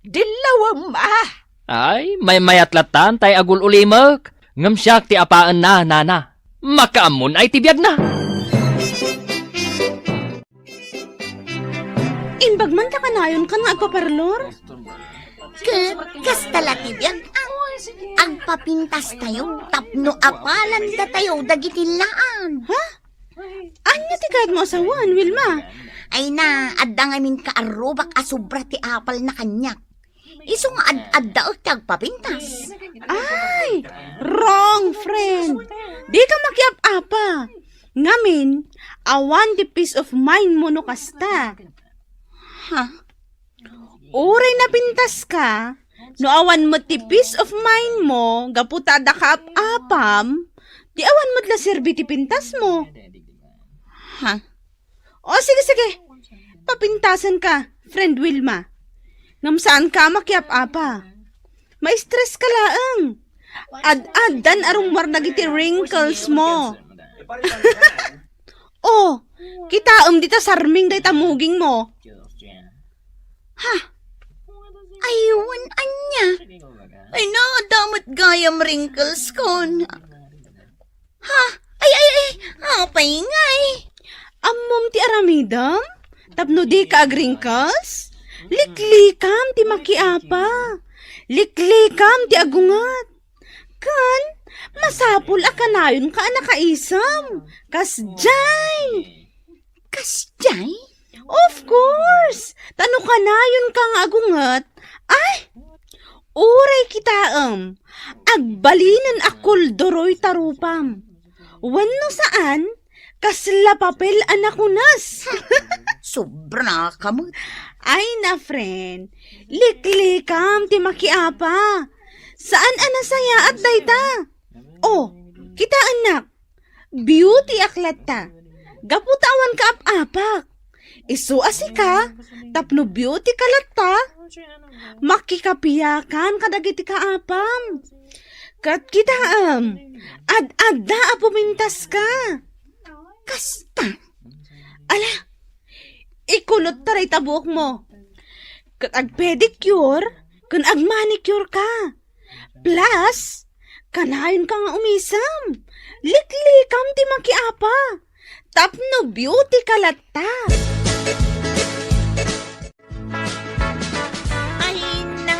dillawem a. Ay, maymayat lattan tay agul-ulimek. Ngem siak ti apaenna, nana. Makaammon ay ti biagna. Imbag man ta kanayon kan nga agpaparlor? Ket kasta la ti biag, a. Agpapintastayo tapno apalanda tayo dagiti laan. Ha? Ania ti kayatmo a sawen, Wilma? Ay na, adda ngamin kaarrubak a sobra ti apalna kaniak. Isu nga ad-addaek ti agpapintas. Ay, wrong, friend. Dika makiap-apa. Ngamin, awan ti peace of mind mo no kasta. Ha? Uray napintaska, no awan met ti peace of mind mo gapu ta adda kaap-apam, di awan met la serbi ti pintas mo. Ha? O, sige, sige. Papintasen ka, friend Wilma. Ngem saan ka makiap-apa. Ma-stress ka laeng. Ad-addan a rummuar dagiti wrinkles mo. Oh, kitaem dita sarming dayta muging mo. Ha? Ay, wen ania? Ay, na, adda met gayam wrinkles kon. Ha? Ay, ay, ay, apay ngay? Ammom ti aramidem? Tapno dika agwrinkles? Liklikam ti makiapa. Liklikam ti agunget. Ken, masapul a kanayonka a nakaisem. Kasdiay. Kasdiay? Of course! Ta no kanayonka nga agunget, ay! Uray kitaem, agbalinen a kulduroy ta rupam. Wenno saan, kasla papel a nakunas. Sobra na ka met. Ay na, friend. Liklikam ti makiapa. Saan a nasayaat dayta? Oh, kitaennak. Beauty ak latta. Gapu ta awan kaap-apak. Isu a sika, tapno beauty ka latta, makikapiakan kadagiti kaapam. Ket kitaem, ad-adda a pumintaska. Kasta. Ala, ikulot ta dayta buokmo. Ket agpedicure ken agmanicure ka. Plus, kanayonka nga umisem. Liklikam ti makiapa. Tapno beauty ka latta. Ay na,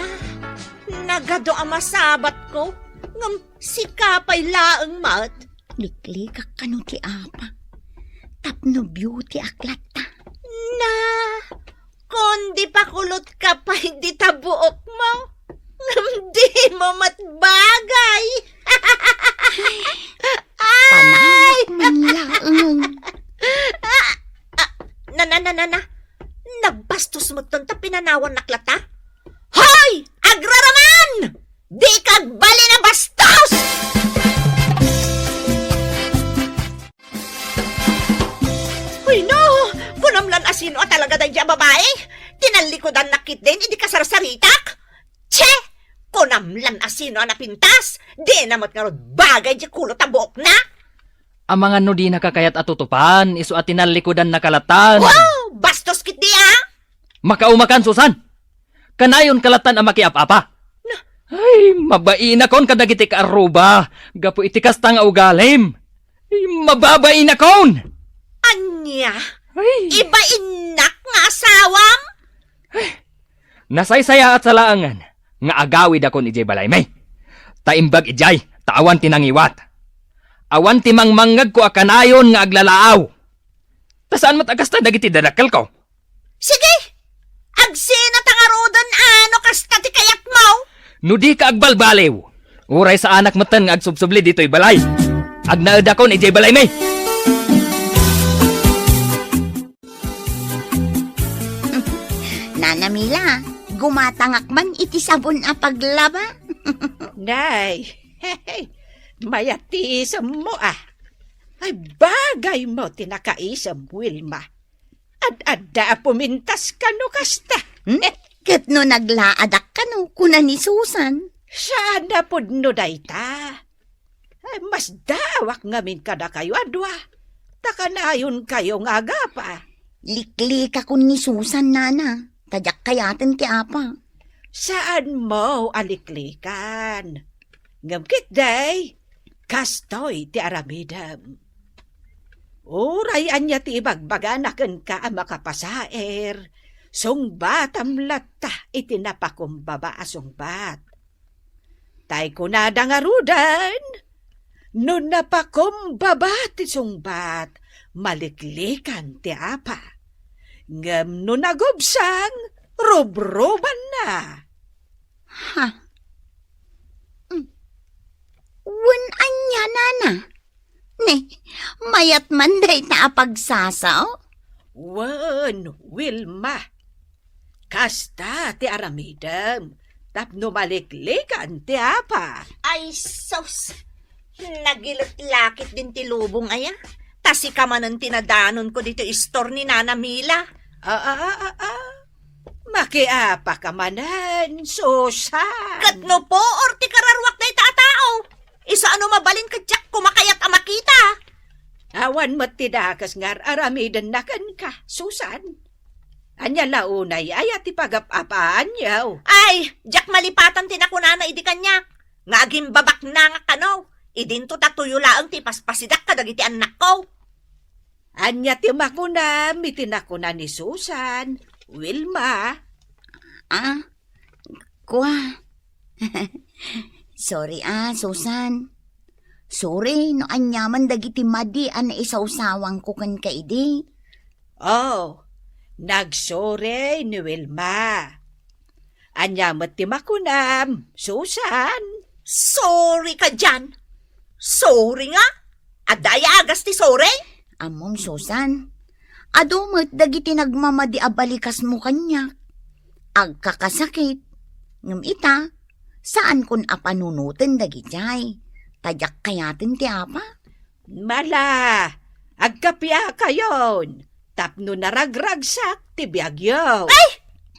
nagadu a masabatko, ngem sika pay laeng met. Liklikak kano ti apa. Tapno beauty ak latta. Na, kundi pakulot ka pay dita buokmo. Ngem dimo met bagay. Ay! Panawak man laeng. Ah, ah, na, na, na, na, na. Nagbastos met ton ta pinanawannak latta? Hoy! Agraraman! Dika agbalin a bastos! Hoy, no! Kunam lan a sino a talaga daydi a babai? Tinallikudannak ketdin idi kasarsaritak? Che! Kunam lan a sino a napintas? Dina met ngarud bagay di kulot a buokna? Amangan no dina kakayat a tutupan, isu a tinallikudannak a latan. Wow! Bastos ketdi, a! Makaumakan, Susan! Kanayon ka latan a makiap-apa. Na- Ay, mabainakon kadagiti kaarruba, gapu iti kasta nga ugalim. Ay, mababainakon! Ania? Ay. Ibainnak nga asawam? Ay, nasaysayaat sa laengen nga agawidakon idiay balaymi. Ta imbag idiay, ta awan ti nangiwat. Awan ti mangmangngegko a kanayon nga aglalaaw. Ta saan met a kasta dagiti dadakkelko. Sige! Agsina ta ngaruden a no kasta ti kayatmo? No dika agbalbaliw, uray saanak metten nga agsubsubli ditoy balay. Agnaedakon idiay balaymi. Nana Mila, gumatangak man iti sabon a paglaba. Nay, mayat ti isemmo, a. Ay, bagaymo ti nakaisem, Wilma. Ad-adda a pumintas kano kasta. Hmm? Ket no naglaadak kano, kuna ni Susan. Saan a pudno dayta. Ay, masdaawak ngamin kadakayo a dua. Ta kanayonkayo nga agapa. Liklikakon ni Susan, nana. Ta diak kayaten ti apa. Saanmo a liklikan. Ngem ketdi, kastoy ti aramidem. Uray ania ti ibagbagana kenka a makapasaer, sungbatam latta iti napakumbaba a sungbat. Tay kunada ngaruden, no napakumbaba ti sungbat, maliklikan ti apa. Ngem no nagubsang, rubrubanna. Ha? Mm. Wen ania, nana? Ne, mayat man dayta a pagsasao? Wen, Wilma. Kasta ti aramidem, tapno maliklikan ti apa. Ay, sus! Nagilet lakit din ti lubong aya. Ta sika manen ti nadanonko ditoy istor ni Nana Mila. Ah, ah, ah, ah, ah. Makiapa ka manen, Susan. Ket no puor ti kararuak dayta a tao, isu a no mabalin ket diak kumakayat a makita. Awan met ti dakes nga ar-aramidenna kenka, Susan. Ania la unay aya ti pagap-apaanyo? Ay, diak malipatan ti nakunana idi kaniak, nga agimbabaknangak kano, idinto ta tuyo laeng ti ipaspasidak kadagiti annakko. Ania ti makunam iti nakuna ni Susan, Wilma? Ah, kua. Sorry, ah, Susan. Sorry no aniaman dagiti madi a naisawsawangko kenka idi. Oh, nagsorry ni Wilma. Ania met ti makunam, Susan? Sorry ka dian. Sorry nga. Adda aya agas ti sorry? Ammom, Susan, adu met dagiti nagmamadi a balikasmo kaniak. Agkakasakit. Ngem ita, saankon a panunoten dagidiay. Ta diak kayaten ti apa. Mala, agkapiakayon. tapno naragragsak ti biagyo. Ay!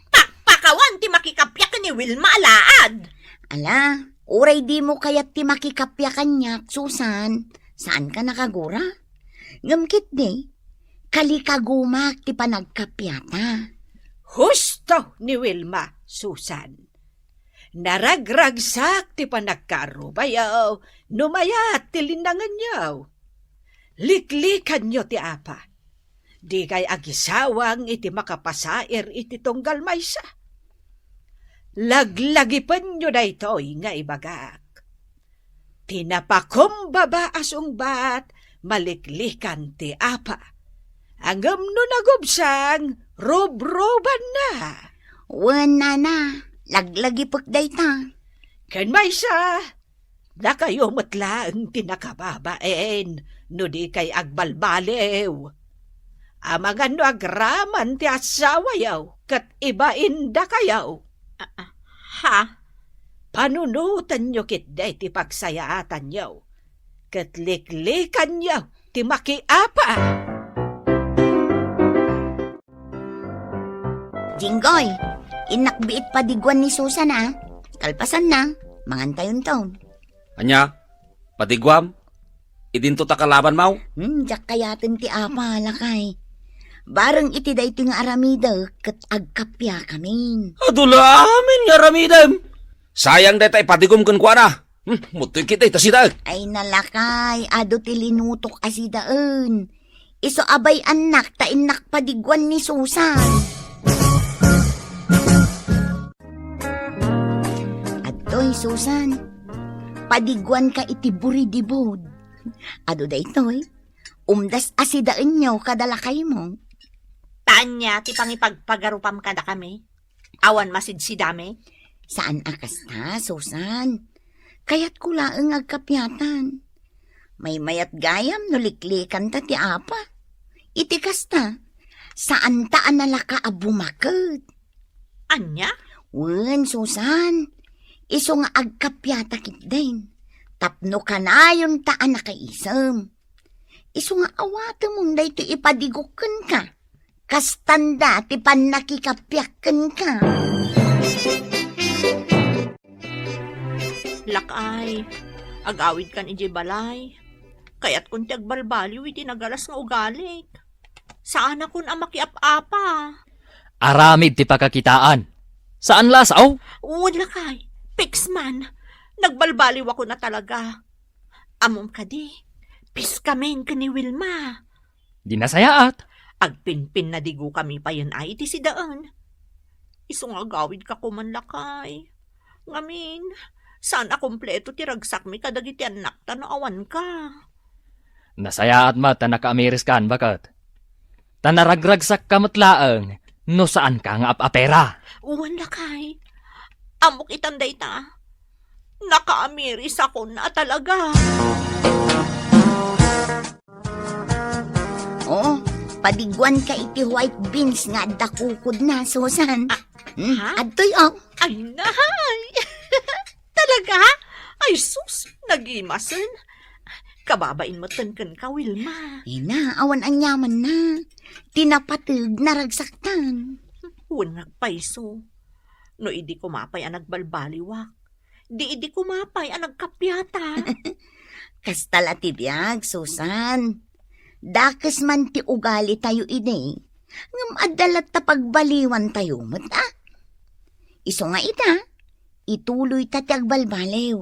Pakpakawan ti makikappia ken ni Wilma a laad! Ala, uray dimo kayat ti makikappia kaniak, Susan, saanka nakagura? Ngem ketdi, kalikagumak ti panagkappiata. Husto ni Wilma, Susan. Naragragsak ti panagkaarrubayo no mayat ti linnangenyo. Liklikanyo ti apa. Dikay agisawang iti makapasair iti tunggal maysa. Laglagipenyo daytoy nga ibagak. Ti napakumbaba a sungbat, maliklikan ti apa. Ngem no nagubsang, rubrubanna. Wen, nana, laglagipek dayta. Ken maysa, dakayo met laeng ti nakababain no dikay agbalbaliw. Amangan no agraman ti asawayo ket ibaindakayo. Ah, ah, ha? Panunotenyo ketdi ti pagsayaatanyo, ket liklikanyo ti makiapa. Jinggoy, innak biit padiguan ni Susan, a. Kalpasanna, mangantayonton. Ania? Padiguam? Idinto ta kalabanmaw? Hmm, diak kayaten ti apa, lakay. Bareng iti daytoy nga aramidek ket agkappiakamin. Adu la amin nga aramidem. Sayang dayta ipadigom kenkuana. Hmm, mutoy kita ita sida. Ay, nalakay, adu ti linutok a sidaen. Isu a bay-annak ta innak padiguan ni Susan. Adtoy, Susan, padiguanka iti buridibud. Adu daytoy, umdas a sidaenyo kada lakaymo. Ta ania ti pangipagpagarupam kadakami? Awan masidsidami? Saan a kasta, Susan. Kayatko laeng agkappiatan. Maymayat gayam no liklikanta ti apa. Iti kasta, saanta a nalaka a bumaket. Ania? Wen, Susan, isu nga agkappiata ketdin. Tapno kanayonta a nakaisem. Isu nga awatemon daytoy ipadigok kenka. Kastanda ti pannakikappiak kenka. Lakay, agawidkan idiay balay. Kayatkon ti agbalbaliw iti nagalas nga ugalik. Saanakon a makiap-apa. Aramid ti pakakitaan. Saan la a sao? Wen, lakay. Piks man. Nagbalbaliwakon a talaga. Ammom kadi, piskamin ken ni Wilma. Di nasayaat. Agpinpinnadigo kami payen ay iti sidaen. Isu nga agawidka koman, lakay. Ngamin, saan a kompleto ti ragsakmi kadagiti annakta no awanka. Nasayaat met ta nakaamiriskan, baket. Ta naragragsakka met laeng no saanka nga ap-apera. Wen, lakay. Ammok itan dayta. Nakaamirisakon a talaga. Oo, padiguanka iti white beans nga adda kukodna, Susan. Ah, hmm? Ha? Adtoy, oh. Ay, nahay! Talaga? Ay, sus, nagimasen. Kababain metten kenka, Wilma. Ina, awan aniamanna. Ti napateg, naragsaktan. Wen, nagpayso. No idi koma pay a nagbalbaliwak, di idi koma pay a nagkappiata. Kasta la ti biag, Susan. Dakes man ti ugalitayo idi, ngem adda latta pagbaliwantayo met, a. Isu nga ita, ituloyta ti agbalbaliw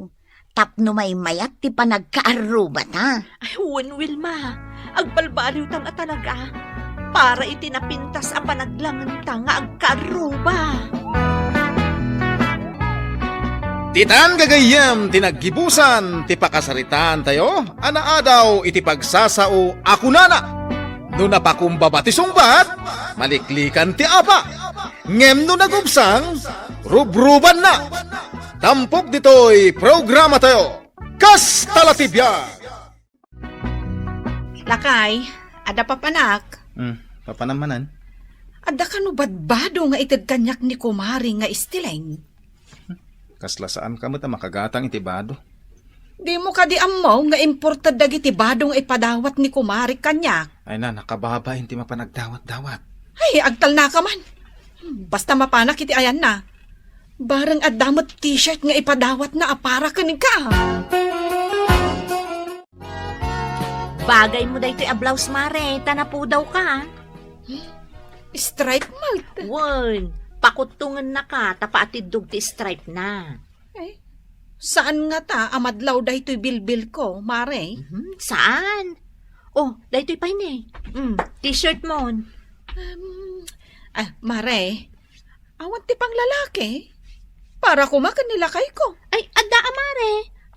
tapno maymayat ti panagkaarrubata. Ay, wen, Wilma, agbalbaliwtan a talaga para iti napintas a panaglangenta nga agkaarruba. Ditan gagayyem ti naggibusan ti pakasaritaantayo a naadaw iti pagsasao a kunana, "No napakumbaba ti sungbat, maliklikan ti apa. Ngem no nagubsang, rubrubanna." Tampok ditoy programatayo, Kasta la ti biag. Lakay, adda papanak? Hmm, papanam manen? Adda kano badbado nga ited kaniak ni kumari nga Esteleng? Kasla saanka met a makagatang iti bado. Dimo kadi ammo nga imported dagiti bado nga ipadawat ni kumari kaniak? Ay na, nakababain ti mapan agdawat-dawat. Ay, agtalnaka man. Basta mapanak iti ayanna. Bareng adda met t-shirt nga ipadawatna a para kenka. Bagay mo daytoy a blouse, Mare, ta napudawka. Stripe, Mart. Wen, pakuttongennaka ta paatiddog ti stripe na. Ay, saan ngata a madlaw daytoy bilbilko, Mare? Mhm, saan? Oh, daytoy pay ne. Mm, t-shirt mon. Um, ah, Mare, awan ti panglalaki. Para koma ken ni lakayko. Ay, adda a, Mare.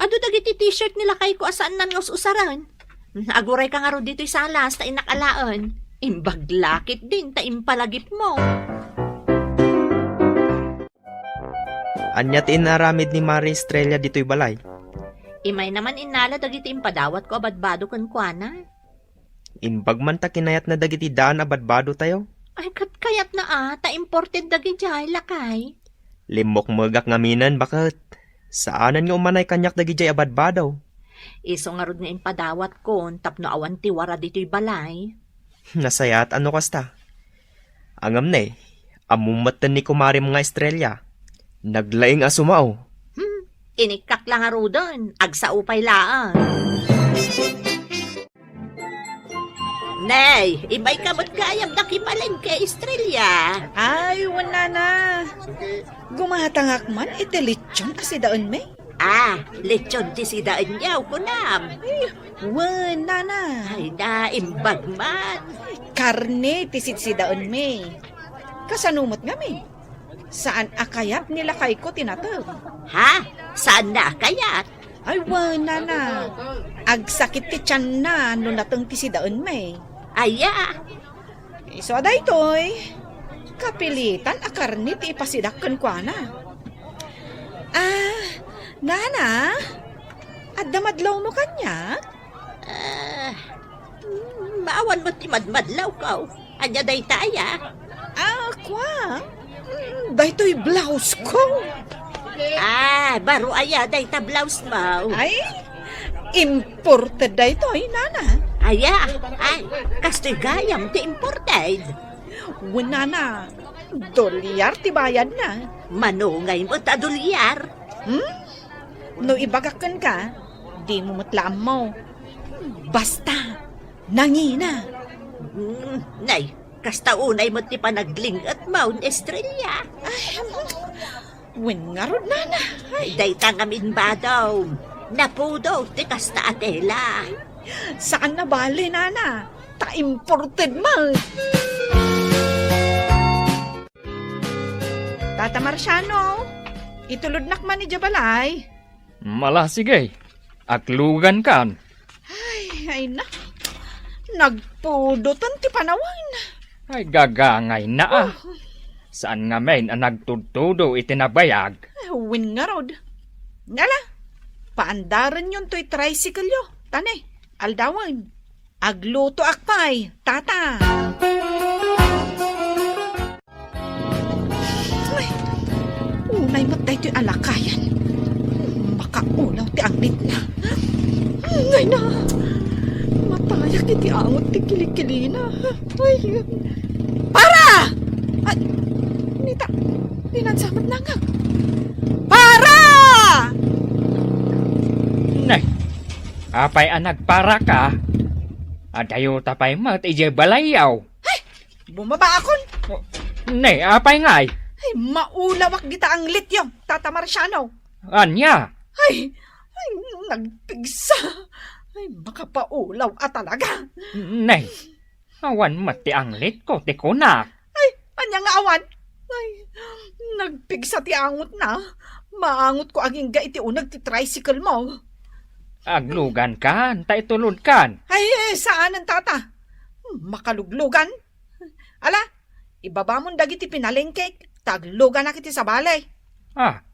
Adu dagiti t-shirt ni lakayko a saannan nga us-usaren. Agurayka ngarud ditoy salas ta innak alaen. Imbag la ketdin ta impalagipmo. Ania ti inaramid ni Mare Estrella ditoy balay? Imayna man innala dagiti impadawatko a badbado kenkuana. Imbag man ta kinayatna dagiti daan a badbadotayo. Ay, ket kayatna a, ta imported dagidiay, lakay. Limmukmegak ngaminen, baket. Saanen nga umanay kaniak dagidiay a badbado. Isu ngarud nga impadawatkon tapno awan ti wara ditoy balay. Nasayaat a no kasta. Ngem ne, ammom metten ni kumarem nga Estrella. Naglaing a sumao. Hmm, inikkak la ngaruden, agsao pay laeng. Nay, imayka met gayam nakipalengke, Estrella. Ay, wen, nana. Gumatangak man iti lechon a sidaenmi. Ah, lechon ti sidaenyo, kunam. Ay, wen, nana. Ay, naimbag man. Karne ti sidsidaenmi. Kasano met ngamin? Saan a kayat ni lakayko ti nateng. Ha? Saanna a kayat? Ay, wen, nana. Agsakit ti tianna no nateng ti sidaenmi. Aya. Isu a daytoy, kapilitan a karne ti ipasidak kenkuana. Ah, nana, adda madlawmo kaniak? Ah, mm, maawan met ti madmadlawko. Ania dayta aya? Ah, kua. Mm, daytoy blouseko. Ah, baro aya dayta blousemo? Ay, imported daytoy, nana. Aya? Ay, kastoy gayam ti imported? Wen, nana, dolyar ti bayadna. Mano ngay met a dolyar? Hmm? No ibagak kenka, dimo met la ammo. Basta, nangina. Hmm, nay, kasta unay met ti panagling-etmo, Estrella. Ay, wen ngarud, nana. Ay. Dayta ngamin badom. Napudot ti kasta a tela. Saan a bale, nana. Ta imported man. Tata Marciano, itulodnak man idiay balay. Mala, sige. Aglugankan. Ay, ay na. Nagpudotan ti panawen. Ay, gagangayna a. Oh. Saan ngamin a nagtudtudo iti nabayag? Ay, wen ngarud. Ala, paandarenyon toy tricycle-yo. Ta ne, aldawen. Aglutoak pay, tata. Ay, unay met daytoy a lakayan. Makaulaw ti anglitna. Ay na, matayak iti angot ti kilikilina. Ay, para! Ay, nita, dinansa met nangag. Para! Nay, apay a nagparaka? Adayota pay met idiay balayyo. Ay, bumabaakon. Oh, ne, apay ngay? Ay, maulawak dita anglityo, Tata Marciano. Ania? Ay, ay, nagpigsa. Ay, makapaulaw a talaga. Ne, awan met ti anglitko, ti kunak. Ay, ania nga awan? Ay, nagpigsa ti angotna. Maangotko agingga iti uneg ti tricycle-mo. Aglugankan, ta itulodkan. Ay, saanen, tata. Makaluglugan. Ala, ibabamon dagiti pinalengkek, ta agluganak iti sabali. Ah,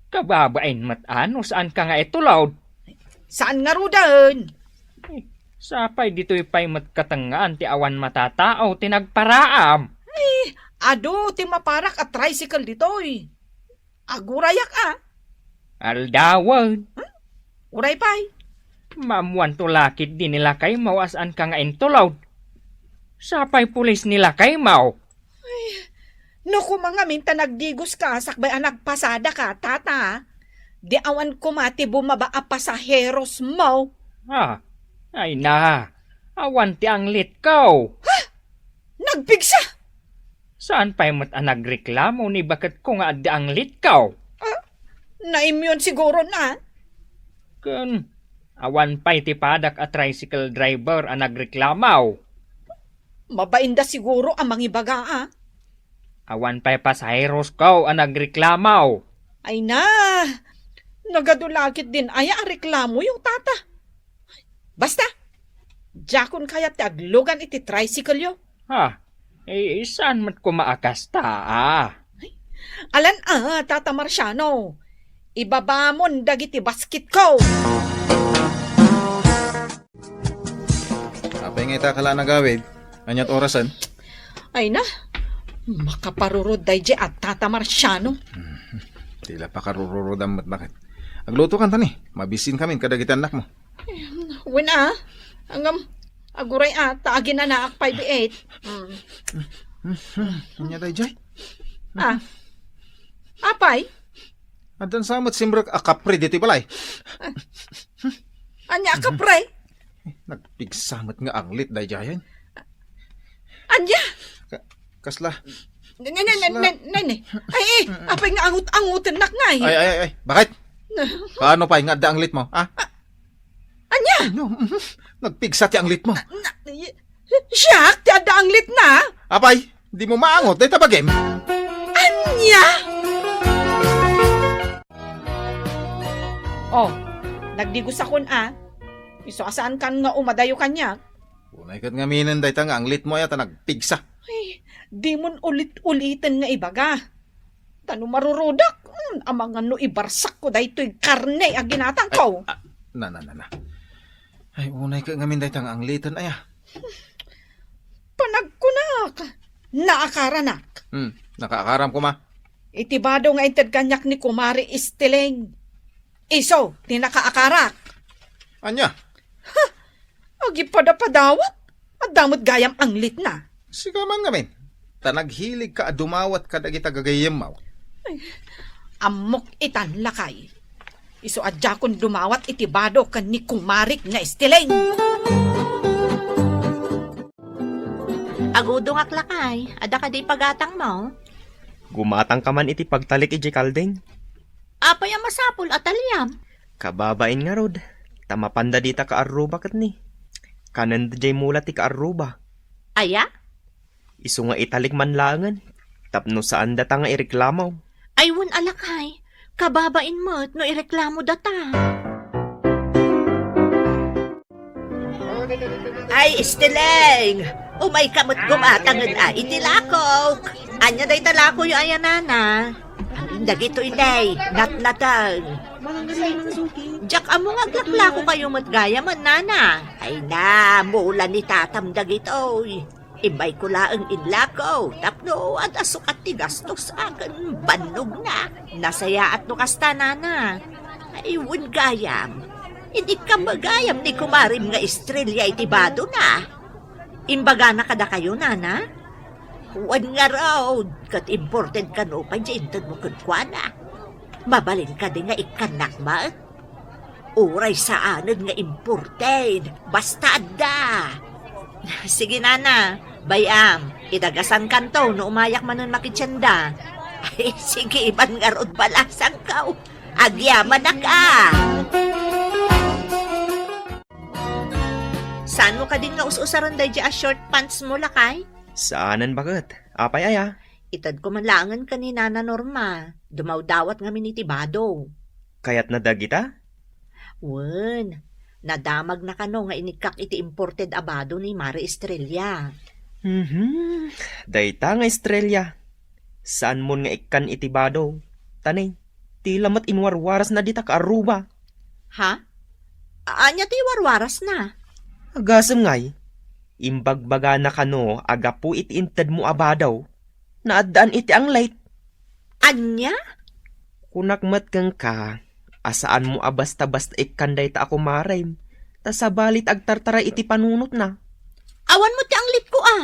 kababain met a no saanka nga itulod. Saan ngaruden? Eh, sapay ditoy pay met katengngaan ti awan matatao ti nagparaam. Ay, adu ti maparak a tricycle ditoy. Agurayak a. Aldawen. Hmm? Uray pay. Maammoanto la ketdi ni lakaymo a saanka nga intulod. Sapay pulis ni lakaymo. No koma ngamin ta nagdigoska sakbay a nagpasadaka, tata, di awan koma ti bumaba a pasaherosmo. Ah, ay na, awan ti anglitko. Ha? Nagpigsa? Saan pay met a nagreklamo ni baketko nga adda anglitko? Ah, naimyon siguro na. Ken, awan pay ti padak a tricycle driver a nagreklamo. Mabainda siguro a mangibaga, a. Awan pay pasaherosko a nagreklamo. Ay na, nagadu la ketdin aya a reklamoyo, tata. Basta, diakon kayat ti aglugan iti tricycle-yo. Ha? Eh, saan met koma a kasta, a? Alan a, Tata Marciano. Ibabamon dagiti basketko. Apay nga ita ka la nagawid? Aniat orasen? Ay na, makaparurod daydi a Tata Marciano. Ti la pakarururodan met baket. Aglutokan ta ni, mabisin kamin kadagiti annakmo. Wen a, ngem, aguray a, ta aginanaak five eight. Mm. Ania daydiay? Ah. Apay? Addan sa met simrek a kapre ditoy balay. Ania a kapre? Nagpigsa met nga anglit daydiayen. Ania? Ka-, kasla? Ne, ne, ne, Kasla? ne, ne, ne. Ay, eh, apay nga angut-angutennak ngay? Ay, ay, ay, ay. Bakit? Kaano pay nga adda anglitmo, ha? Ania? No, mhm. Nagpigsa ti anglitmo. Na, y-, siak ti adda anglitna? Apay, dimo maangot dayta bagim? Ania? Oh, nagdigosakon a. Isu a saankan nga umadayo kaniak. Unay ket ngaminen dayta nga anglitmo aya ta nagpigsa. Ay, dimon ulit-uliten nga ibaga. Ta no marurudak, mm, amangan no ibarsakko daytoy karne a ginatangko. Ay, ah, na, na, na, na. Ay, unay ket ngamin dayta nga angliten aya. Panagkunak, naakaranak. Hmm, nakaakaram koma. Iti bado nga inted kaniak ni Kumare Esteleng. Isu ti nakaakarak. Ania? Ha? Agipadapadawat? Adda met gayam anglitna. Sika man ngamin, ta naghiligka a dumawat kadagita gagayyemmo. Ay, ammok itan, lakay. Isu a diakon dumawat iti bado ken ni kumarik nga Esteleng. Agudongak, lakay. Adda kadi ipagatangmo? Gumatangka man iti pagtalik idiay kalding. Apay a masapul a taliam? Kababain ngarud, ta mapanda dita kaarruba ket ni. Kanenda diay mula ti kaarruba. Aya? Isu nga italik man laengen, tapno saan data nga ireklamo. Ay, wen a, lakay, kababain met no ireklamo data. Ay, Esteleng! Umayka met gumatangen a iti lakok. Ania dayta lakoyo aya, nana? Dagitoy ne, natnateng. Diak ammo nga aglaklako kayo met gayamen, nana. Ay na, mula ni tatam dagitoy. Imbayko laeng inlako tapno adda sukat ti gastosaken bannogna. Nasayaat no kasta, nana. Ay, wen gayam. Inikka met gayam ni kumarem nga Estrella iti badona. Imbagana kadakayo, nana? Wen ngarud, ket imported kano pay ti intedmo kenkuana. Mabalin kadi nga ikkannak met? Uray saanen nga imported, basta adda. Sige, nana, bay-am, idagasankanto no umayak manen makitienda. Ay, sige, iban ngarud balasangko. Agyamanak a. Saanmo kadin nga us-usaren daydi a short pants mo, lakay? Saanen baket. Apay aya? Itedko man laengen ken ni Nana Norma. Dumawdawat ngamin iti bado. Kayatna dagita? Wen, nadamagna kano nga inikkak iti imported a bado ni Mare Estrella. Mhm. Dayta nga Estrella. Saanmon nga ikkan iti bado. Ta ni, tila met inwarwarasna dita kaarruba. Ha? Ania ti iwarwarasna? Agasem ngay, imbagbagana kano a gapu iti intedmo a bado, naaddaan iti anglit. Ania? Kunak met kenka a saanmo a basta-basta ikkan dayta a kumarem, ta sabali ti agtartaray iti panunotna. Awan met ti anglitko, a.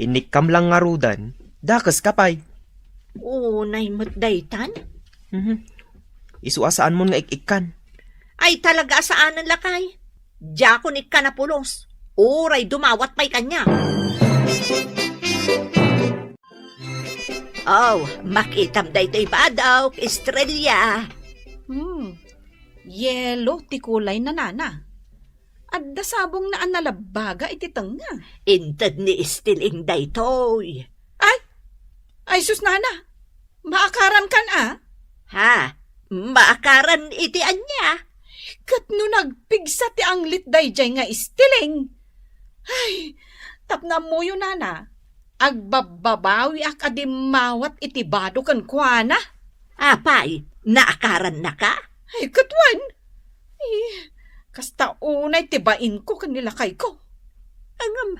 Inikkam lang ngaruden, dakeska pay. Unay met daytan? Mhm. Isu a saanmon nga ik-ikkan. Ay, talaga a saanen, lakay. Diakon ikkan a pulos. Uray dumawat pay kaniak. Oh, makitam daytoy badok, Estrella. Hmm, yelo ti kulay na, nana. Adda sabongna a nalabbaga iti tengnga. Inted ni Estiling daytoy. Ay! Ay, sus, nana! Maakaran kan a? Ha? Maakaran iti ania? Ket no nagpigsa ti anglit daydiay nga Estiling. Ay, tapno ammoyo, nana, agbabbabawiak a dimmawat iti bado kenkuana. Apay, naakarannaka? Ay, ket wen. Eh, kasta unay ti bainko ken ni lakayko. Ngem,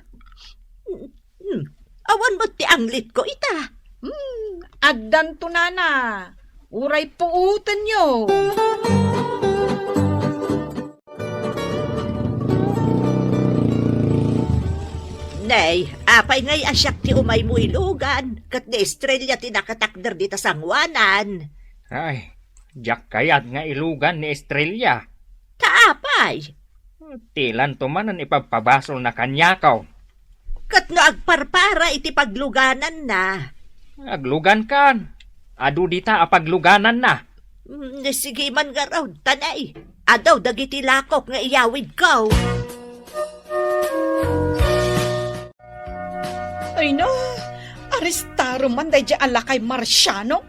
hmm, awan met ti anglitko ita. Hmm, addanto, nana. Uray puotenyo. Nay, apay ngay a siak ti umaymo ilugan, ket ni Estrella ti nakatakder dita sangoanan? Ay, diak kayat nga ilugan ni Estrella. Ta apay? Dilanto manen ipabpabasolna kaniak. Ket no agparpara iti paglugananna? Aglugankan. Adu dita a paglugananna. Mm, sige man ngarud, ta nay, adu dagiti lakok nga iyawidko. Ay na, aristarem man daydiay a lakay Marciano.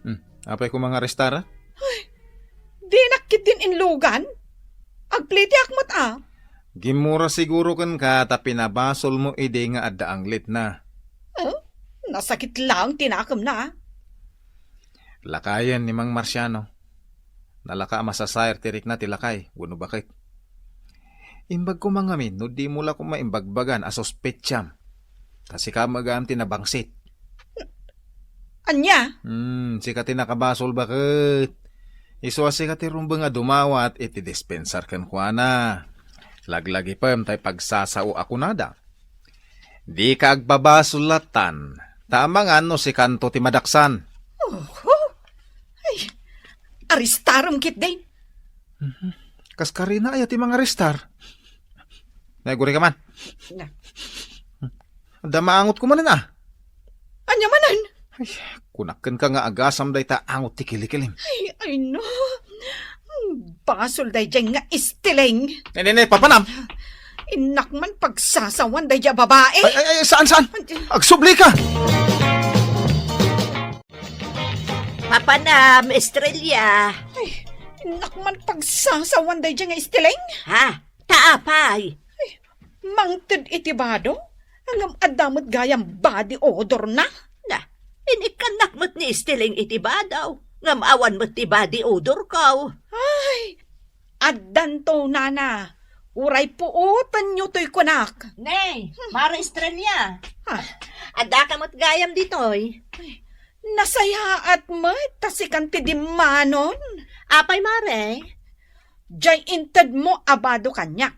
Hmm, apay koma nga aristara? Ay, dinak ketdin inlugan? Agplitiak met a. Gimmura siguro kenka ta pinabasolmo idi nga adda anglitna. Eh, nasakit laeng ti nakemna, a. Lakayen ni Mang Marciano. Nalaka a masasair ti rikna ti lakay wenno baket. Imbag koma ngamin no dimo la koma imbagbagan a suspetsam. Ta sika met gayam ti nabangsit. Ania? Hmm, sika ti nakabasol baket. Isu a sika ti rumbeng a dumawat iti dispensar kenkuana. Laglagipem tay pagsasao a kunada. Dika agbabasol lattan, ta amangan no sikanto ti madaksan. Oho. Ay, aristarem ketdin. Mhm. Kas karina aya ti mangaristar? Nagurika man. Na. Adda maangotko manen a. Ania manen? Ay, kunak kenka nga agasam dayta angot ti kilikilim. Ay, ay no. Basol daydiay nga Estiling. Ne, ne, ne, papanam. Innak man pagsasawan daydiay a babae. Ay, ay, ay, saan, saan? Ay. Agsublika. Papanam, Estrella. Ay, innak man pagsasawan daydiay nga Estiling. Ha? Ta apay? Ay, mangted iti bado? Ngem adda met gayam body odorna? Na, inikkannak met ni Estiling iti bado, ngem awan met ti body odorko. Ay, addanto, nana. Uray puotenyo toy kunak. Nay, hmm. Mare Estrella. Ha? Addaka met gayam ditoy. Ay, nasayaat met ta sikan ti dimmanon. Apay, mare? Diay intedmo a bado kaniak.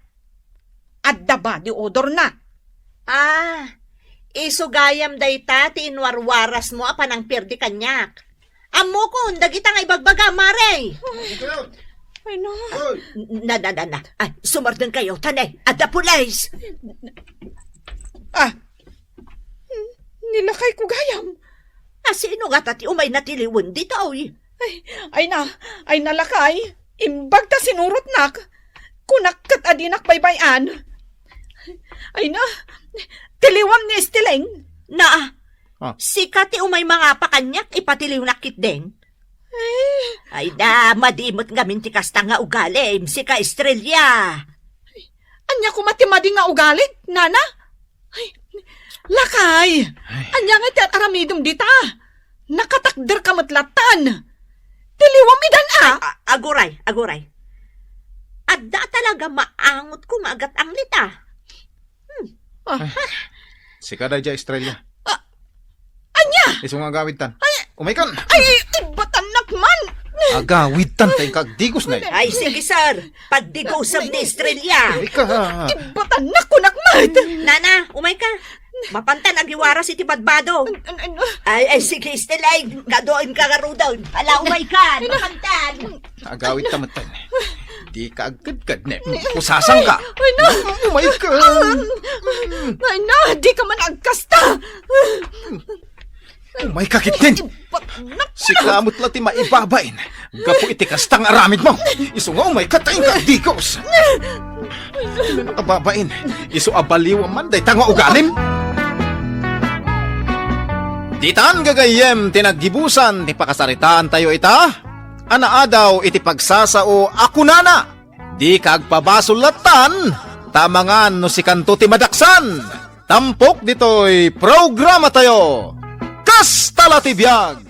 Adda body odorna. Ah, isu gayam dayta ti inwarwarasmo a panangperdi kaniak. Ammokon dagita nga ibagbaga, mare. Ay, no. Hoy! Na, na, na, na. Ay, sumardengkayo, ta ne, adda pulis. Ah, Ni lakayko gayam. A, sino ngata ti umay natiliwen ditoy? Ay, ay na, ay na, lakay. Imbag ta sinurotnak. Kunak ket a dinak baybay-an. Ay na, tiliwam ni Estiling. Na, ah, sika ti umay mangapa kaniak, ipatiliwnak ketdin. Eh. Ay na, madi met ngamin ti kasta nga ugalim, sika Estrella. Ania koma ti madi nga ugalim, nana? Ay, lakay! Ay. Ania nga ti ar-aramidem dita? Nakatakder ka met lattan. Tiliwam idan a? Ay, a-, aguray, aguray. Adda talaga maangotko nga agat-anglit a. Hmm. Ah. Ay. Sika daydiay, Estrella. Ah, ania? Isu nga agawidtan. Ay. Umaykan. Ay, ibatannak man. Agawidtan ta inka agdigos, nay. Ay, sige, sir. Pagdigosem ni Estrella. Umayka. Ibatannak kunak Nana, umayka. Mapantan agiwaras iti badbado. An-, an-, ano? Ay, ay, sige, Estelay. Kaduaenka ngaruden. Ala, umayka. Mapantan. Agawidka metten. Dika agkedked, ne. Pusasangka. Ay, na. Umayka. Ay, na, dika man agkasta. Umayka ketdin. Sika met la ti maibabain gapu iti kasta nga aramidmo. Isu nga umayka ta inka agdigos. Iti nakababain, isu a baliwam man dayta nga ugalim. Ditan gagayyem ti naggibusan ti pakasaritaantayo ita a naadaw iti pagsasao a kunana, "Dika agpabasol lattan, ta amangan no sikanto ti madaksan." Tampok ditoy programatayo, Kasta la ti Biag!